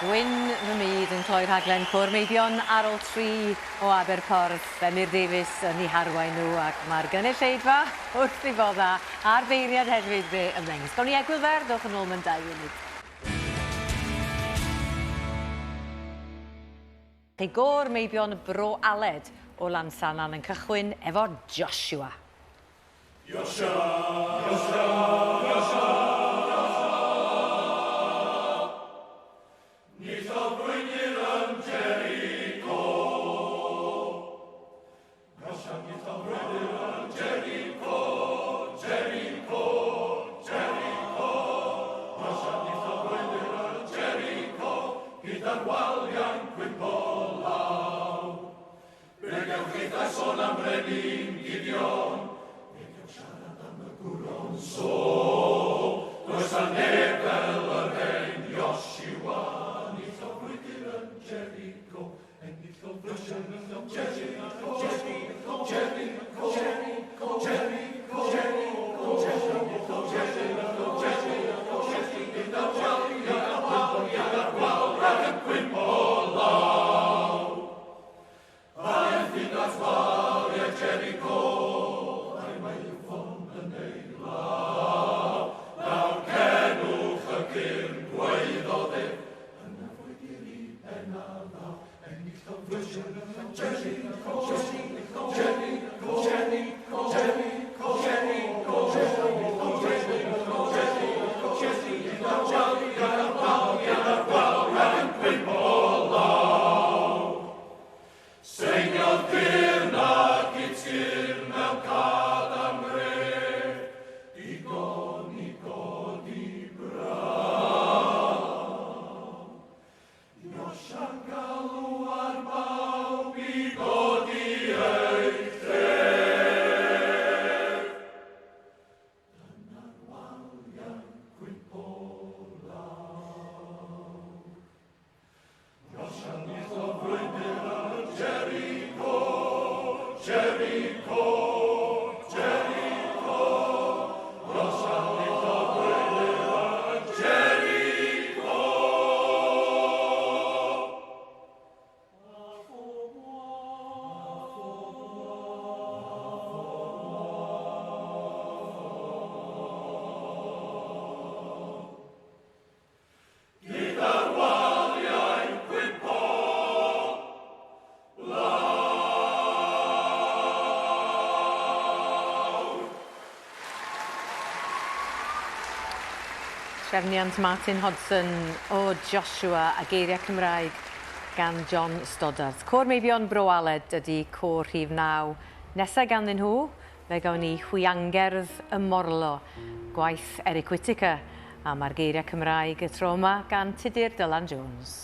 Gwyn fy myd yn cloi rhaglen Côr Meibion ar ôl 3 o Aberporth. Emyr Davies yn eu harwain nhw ac mae'r gynulleidfa wrth ei bodda a'r beirniad hefyd fe ymddengys. Gawn ni egwyl fer, dowch yn ôl mewn 2 munud. Chi Gôr Meibion Bro Aled o Lansannan yn cychwyn efo Joshua. Joshua, Joshua, Joshua, Joshua. Nid brwydr yn Jericho. Joshua, nid brwydr yn Jericho, Jericho, Jericho. Joshua, nid brwydr yn Jericho, gyda'r waliau'n cwympo lawr. Be gewch chithau sôn am brenin Gideon? Be gewch siarad am y gwron so? Does 'na neb fel yr hen Joshua. Enillodd brwydr yn Jericho. Enillodd brwydr yn Jericho, Jericho, Jericho, Jericho, Jericho, Jericho, Jericho, Jericho, Jericho, Gyda'r waliau, gyda'r waliau yn cwympo lawr. Aeth hyd at waliau Jericho, a'i meicroffon yn ei law. Nawr cenwch y cyrn, gwaeddodd ef, yna frwydr i ben a ddaw. Enillodd Jericho, Jericho, Jericho. Trefniant Martin Hodgson o Joshua a geiriau Cymraeg gan John Stoddart. Côr Meibion Bro Aled ydy côr rhif 9. Nesa ganddyn nhw, fe gawn ni Hwiangerdd y Morlo, gwaith Eric Whittaker, a mae'r geiriau Cymraeg y tro yma gan Tudur Dylan Jones.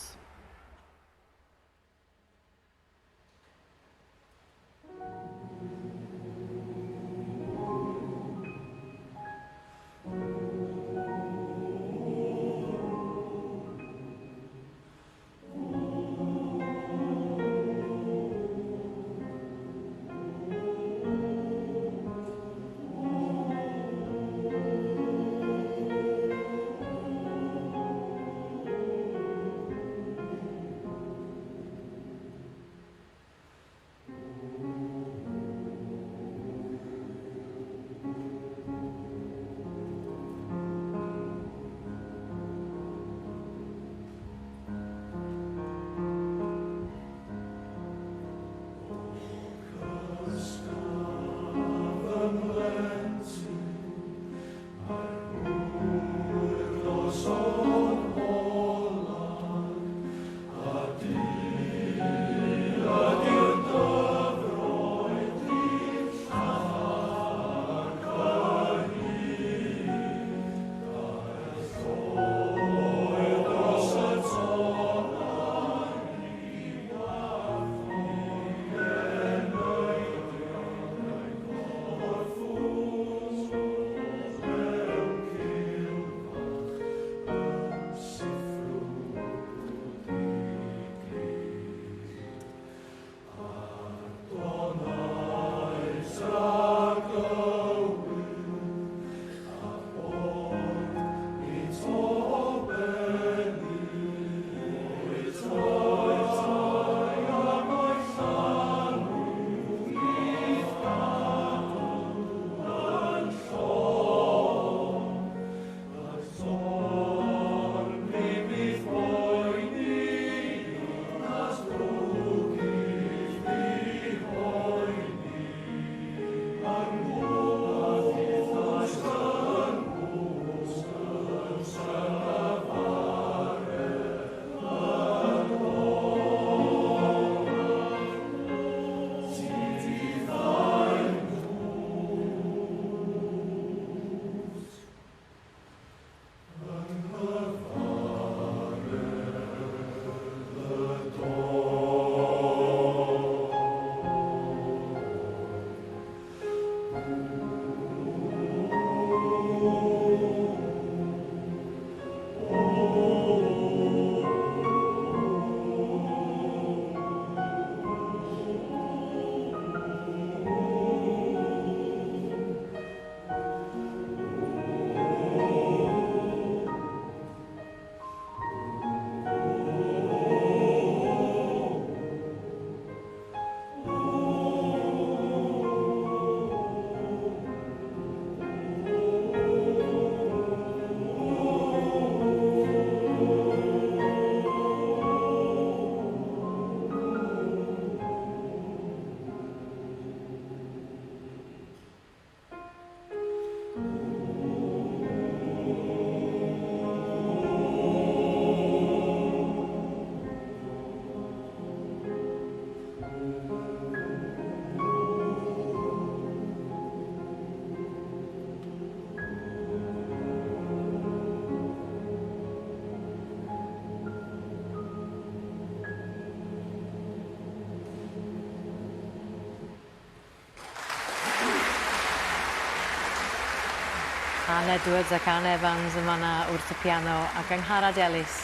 Ann Edwards ac Ann Evans yn fanna wrth y piano ac Angharad Ellis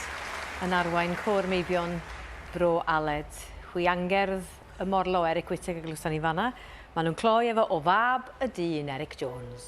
yn arwain Côr Meibion Bro Aled. Hwiangerdd y Morlo Eric Whitacre a glywson ni fanna. Maen nhw'n cloi efo O Fab y Dyn Eric Jones.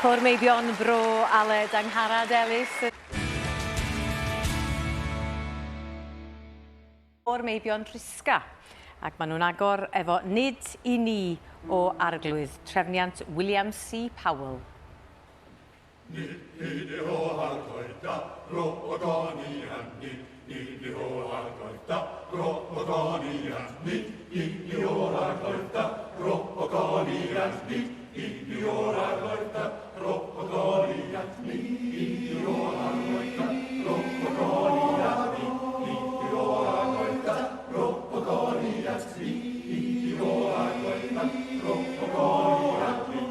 Côr Meibion Bro Aled Angharad Ellis. Côr Meibion Rhisga. Ac maen nhw'n agor efo Nid i Ni o Arglwydd, trefniant William C Powell. Ni i ni o arglwydd da, ro o gonian, ni ni ni o arglwydd da, ro o gonian, ni ni ni o arglwydd da, ro o gonian, ni ni ni o arglwydd da, ro o gonian, ni ni ni o arglwydd da, ro o gonian, ni ni ni o arglwydd da, ro o gonian, ni ni ni o arglwydd da, ro o gonian, ni.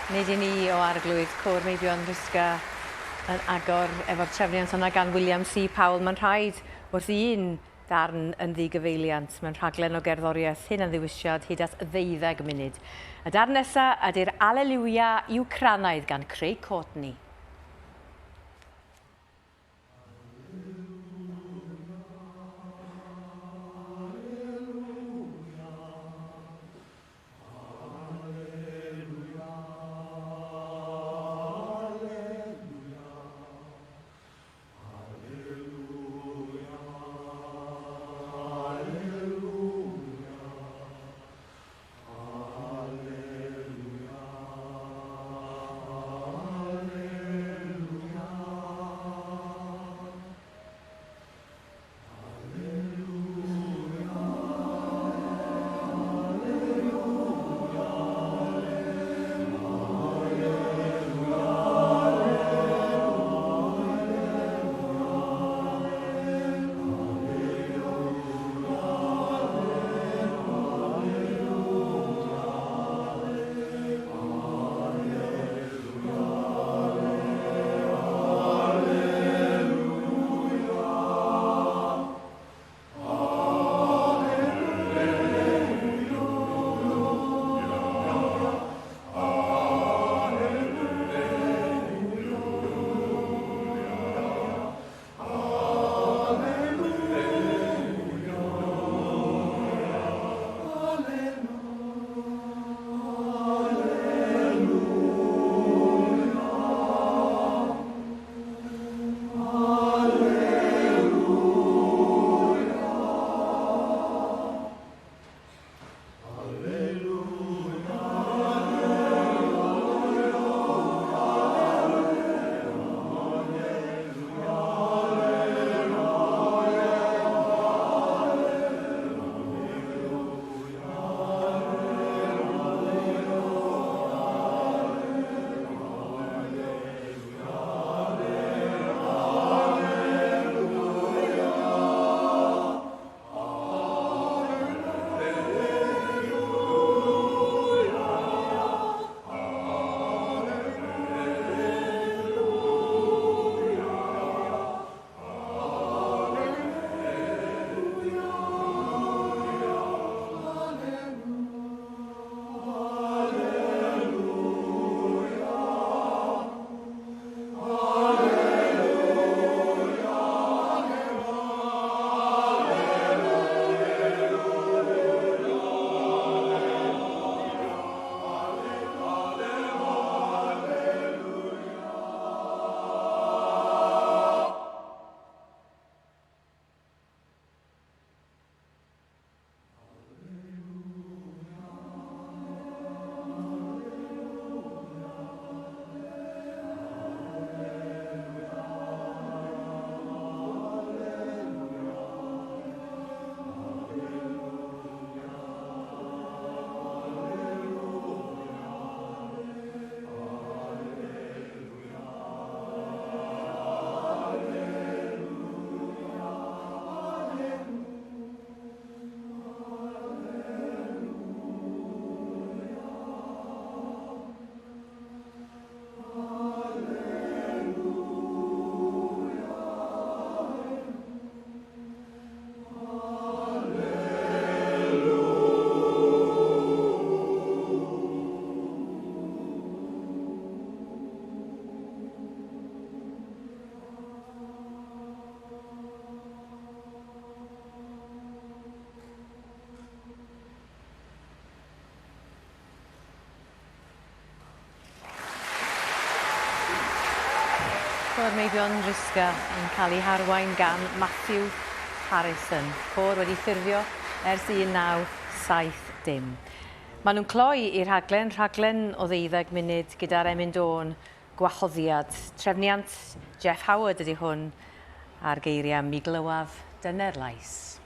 Nid i ni o Arglwydd Côr Meibion Rhisga yn agor efo'r trefniant yna gan William C Powell. Mae'n rhaid wrth un darn yn ddigyfeiliant mewn rhaglen o gerddoriaeth hunanddiwysiad hyd at ddeuddeg munud. Y darn nesa ydy'r Aleliwia Iwcranaidd gan Craig Courtney. Côr Meibion Risca yn cael ei harwain gan Matthew Harrison. Côr wedi ffurfio ers 1970. Maen nhw'n cloi i'r rhaglen, rhaglen o ddeuddeg munud gyda'r emyn dôn gwahoddiad. Trefniant Jeff Howard ydy hwn a'r geiriau mi glywaf dyner lais.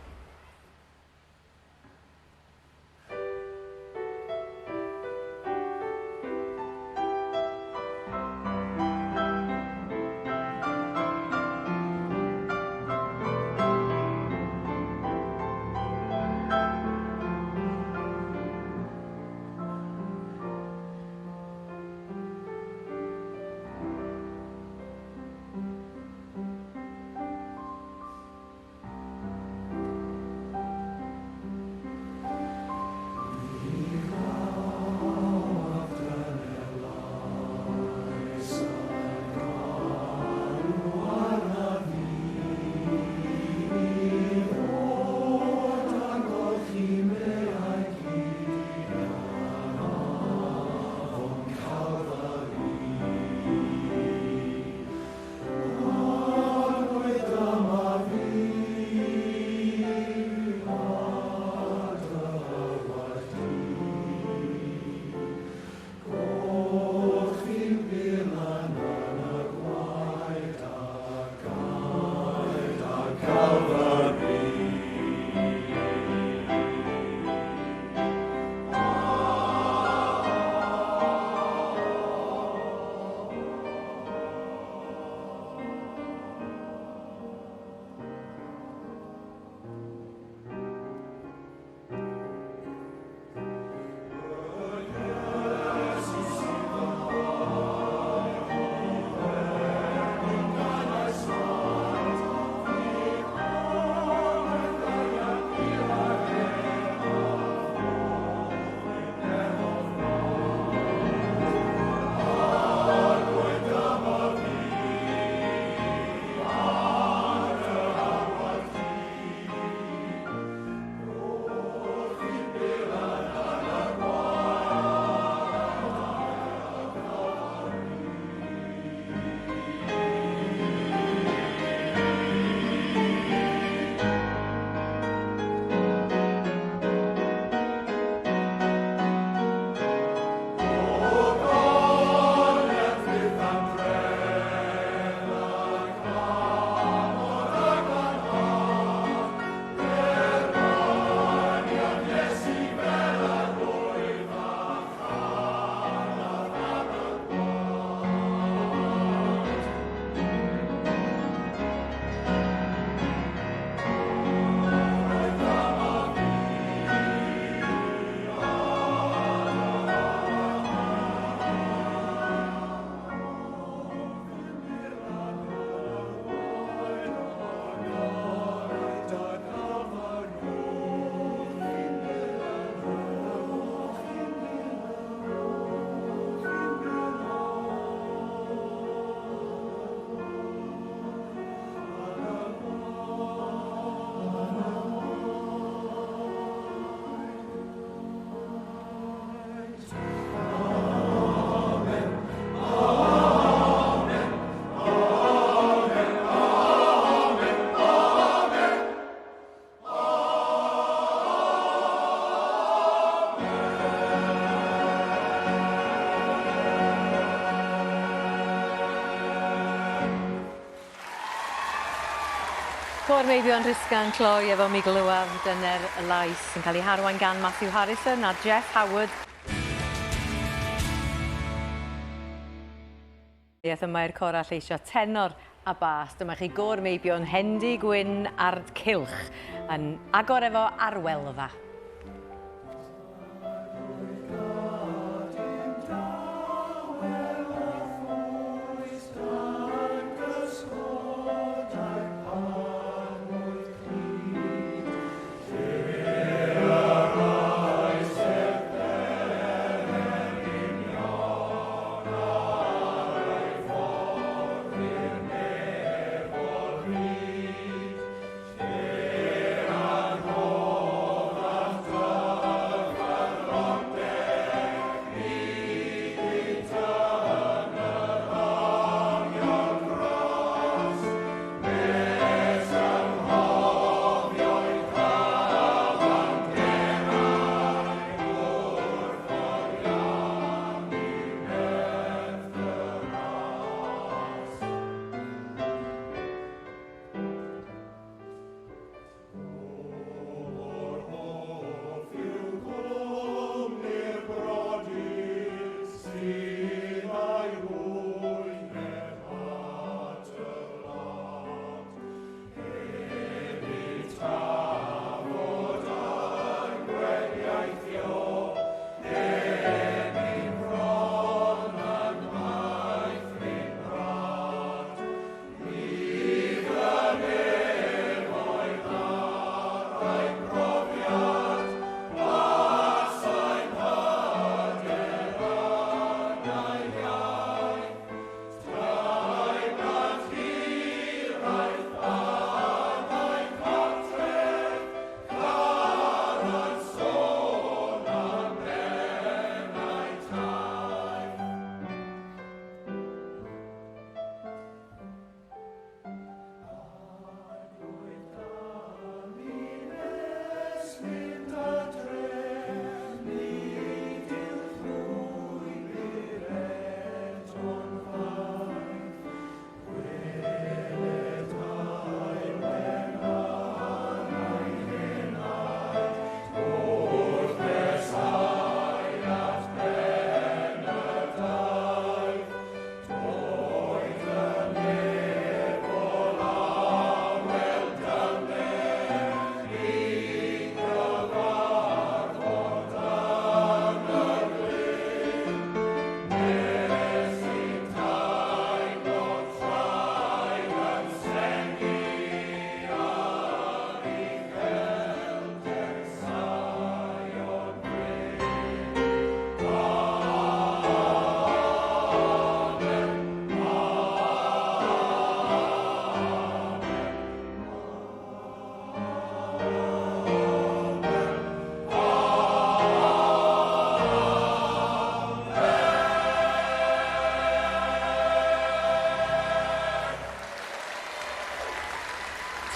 Côr Meibion Rhisga'n cloi efo Mi Glywaf Dyner y Lais yn cael ei harwain gan Matthew Harrison a Jeff Howard. Aeth yma i'r corau lleisio tenor a bas. Dyma chi gôr meibion Hendy Gwyn Ard Cylch yn agor efo Arwelfa.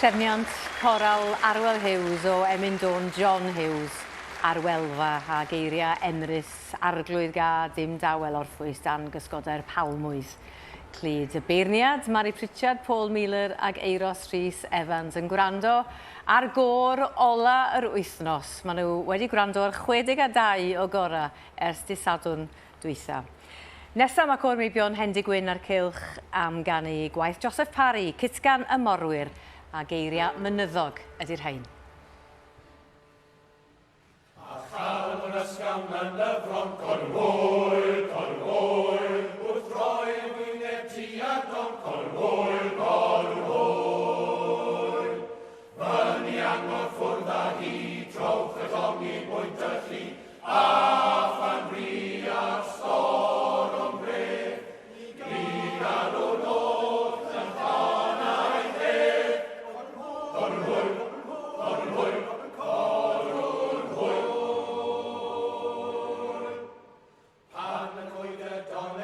Trefniant coral Arwel Hughes o Emyn Dôn John Hughes, Arwelfa a geiriau Emrys, Arglwydd ga, dim dawel orffwys dan gysgodau'r palmwydd. Clyd y beirniad, Mari Pritchard, Paul Miller ag Euros Rhys Evans yn gwrando ar gôr ola yr wythnos. Maen nhw wedi gwrando ar 62 o gorau ers dydd Sadwrn dwytha. Nesa mae Côr Meibion Hendy Gwyn a'r Cylch am ganu gwaith Joseph Parry, Cytgan y Morwyr, a geiriau mynyddog ydy'r rhain. A chawn yr ysgafn yn y fron, Conwy, Conwy, wrth roi wyneb tua don, Conwy, Conwy. Fyny angor ffwrdd â hi, trowch y llong i bwynt y lli, a phan wria'r storm gref, mi galwn oll yn llonnau hedd. Conwy, Conwy, Conwy. Pan y coed y don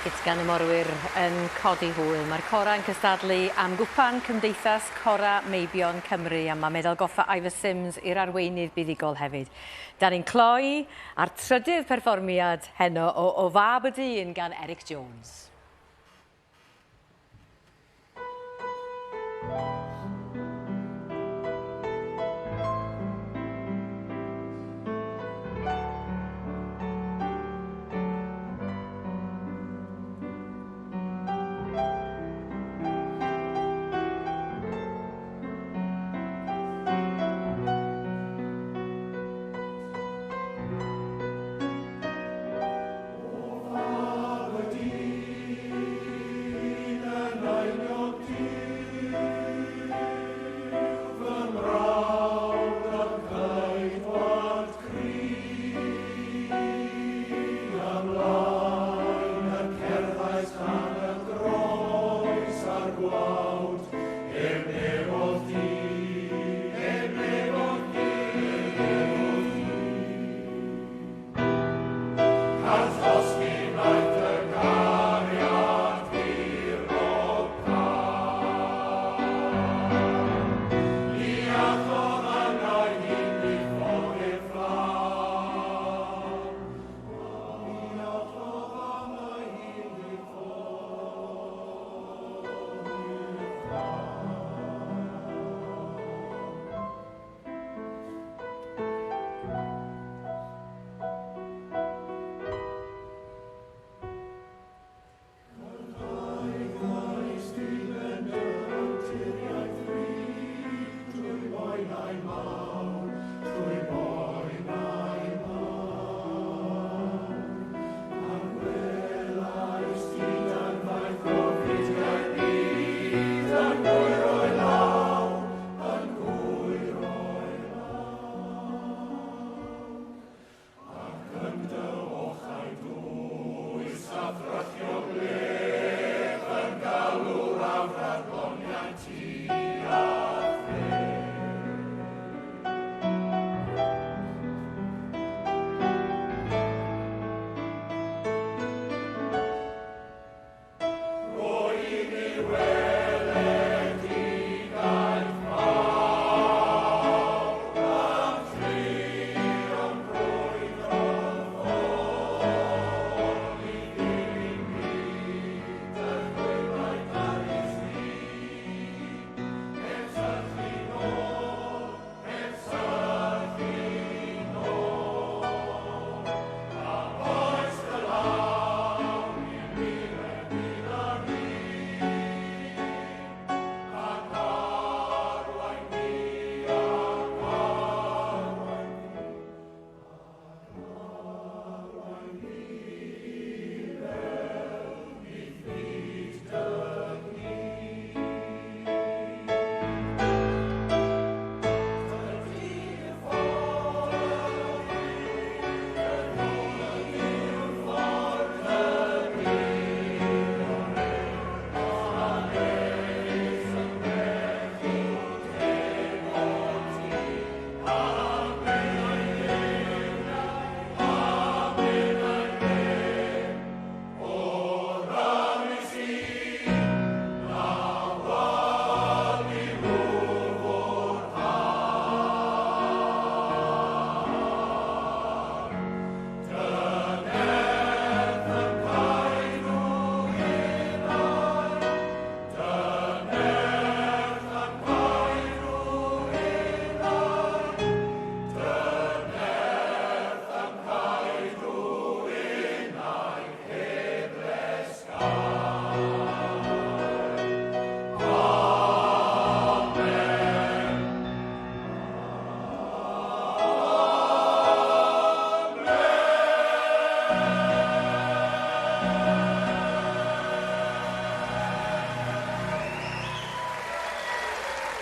Cytgan y Morwyr yn codi hwyl. Mae'r corau'n cystadlu am gwpan Cymdeithas Corau Meibion Cymru a mae medal goffa Ivor Sims i'r arweinydd buddugol hefyd. Da ni'n cloi a'r trydydd perfformiad heno o O Fab y Dyn gan Eric Jones.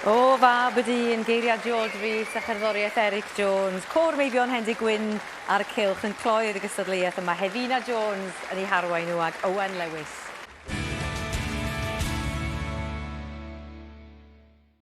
O fab y dyn, geiriau George Rees a cherddoriaeth Eric Jones, Côr Meibion Hendy Gwyn a'r Cylch yn cloi'r gystadleuaeth yma. Hefina Jones yn eu harwain nhw ag Owen Lewis.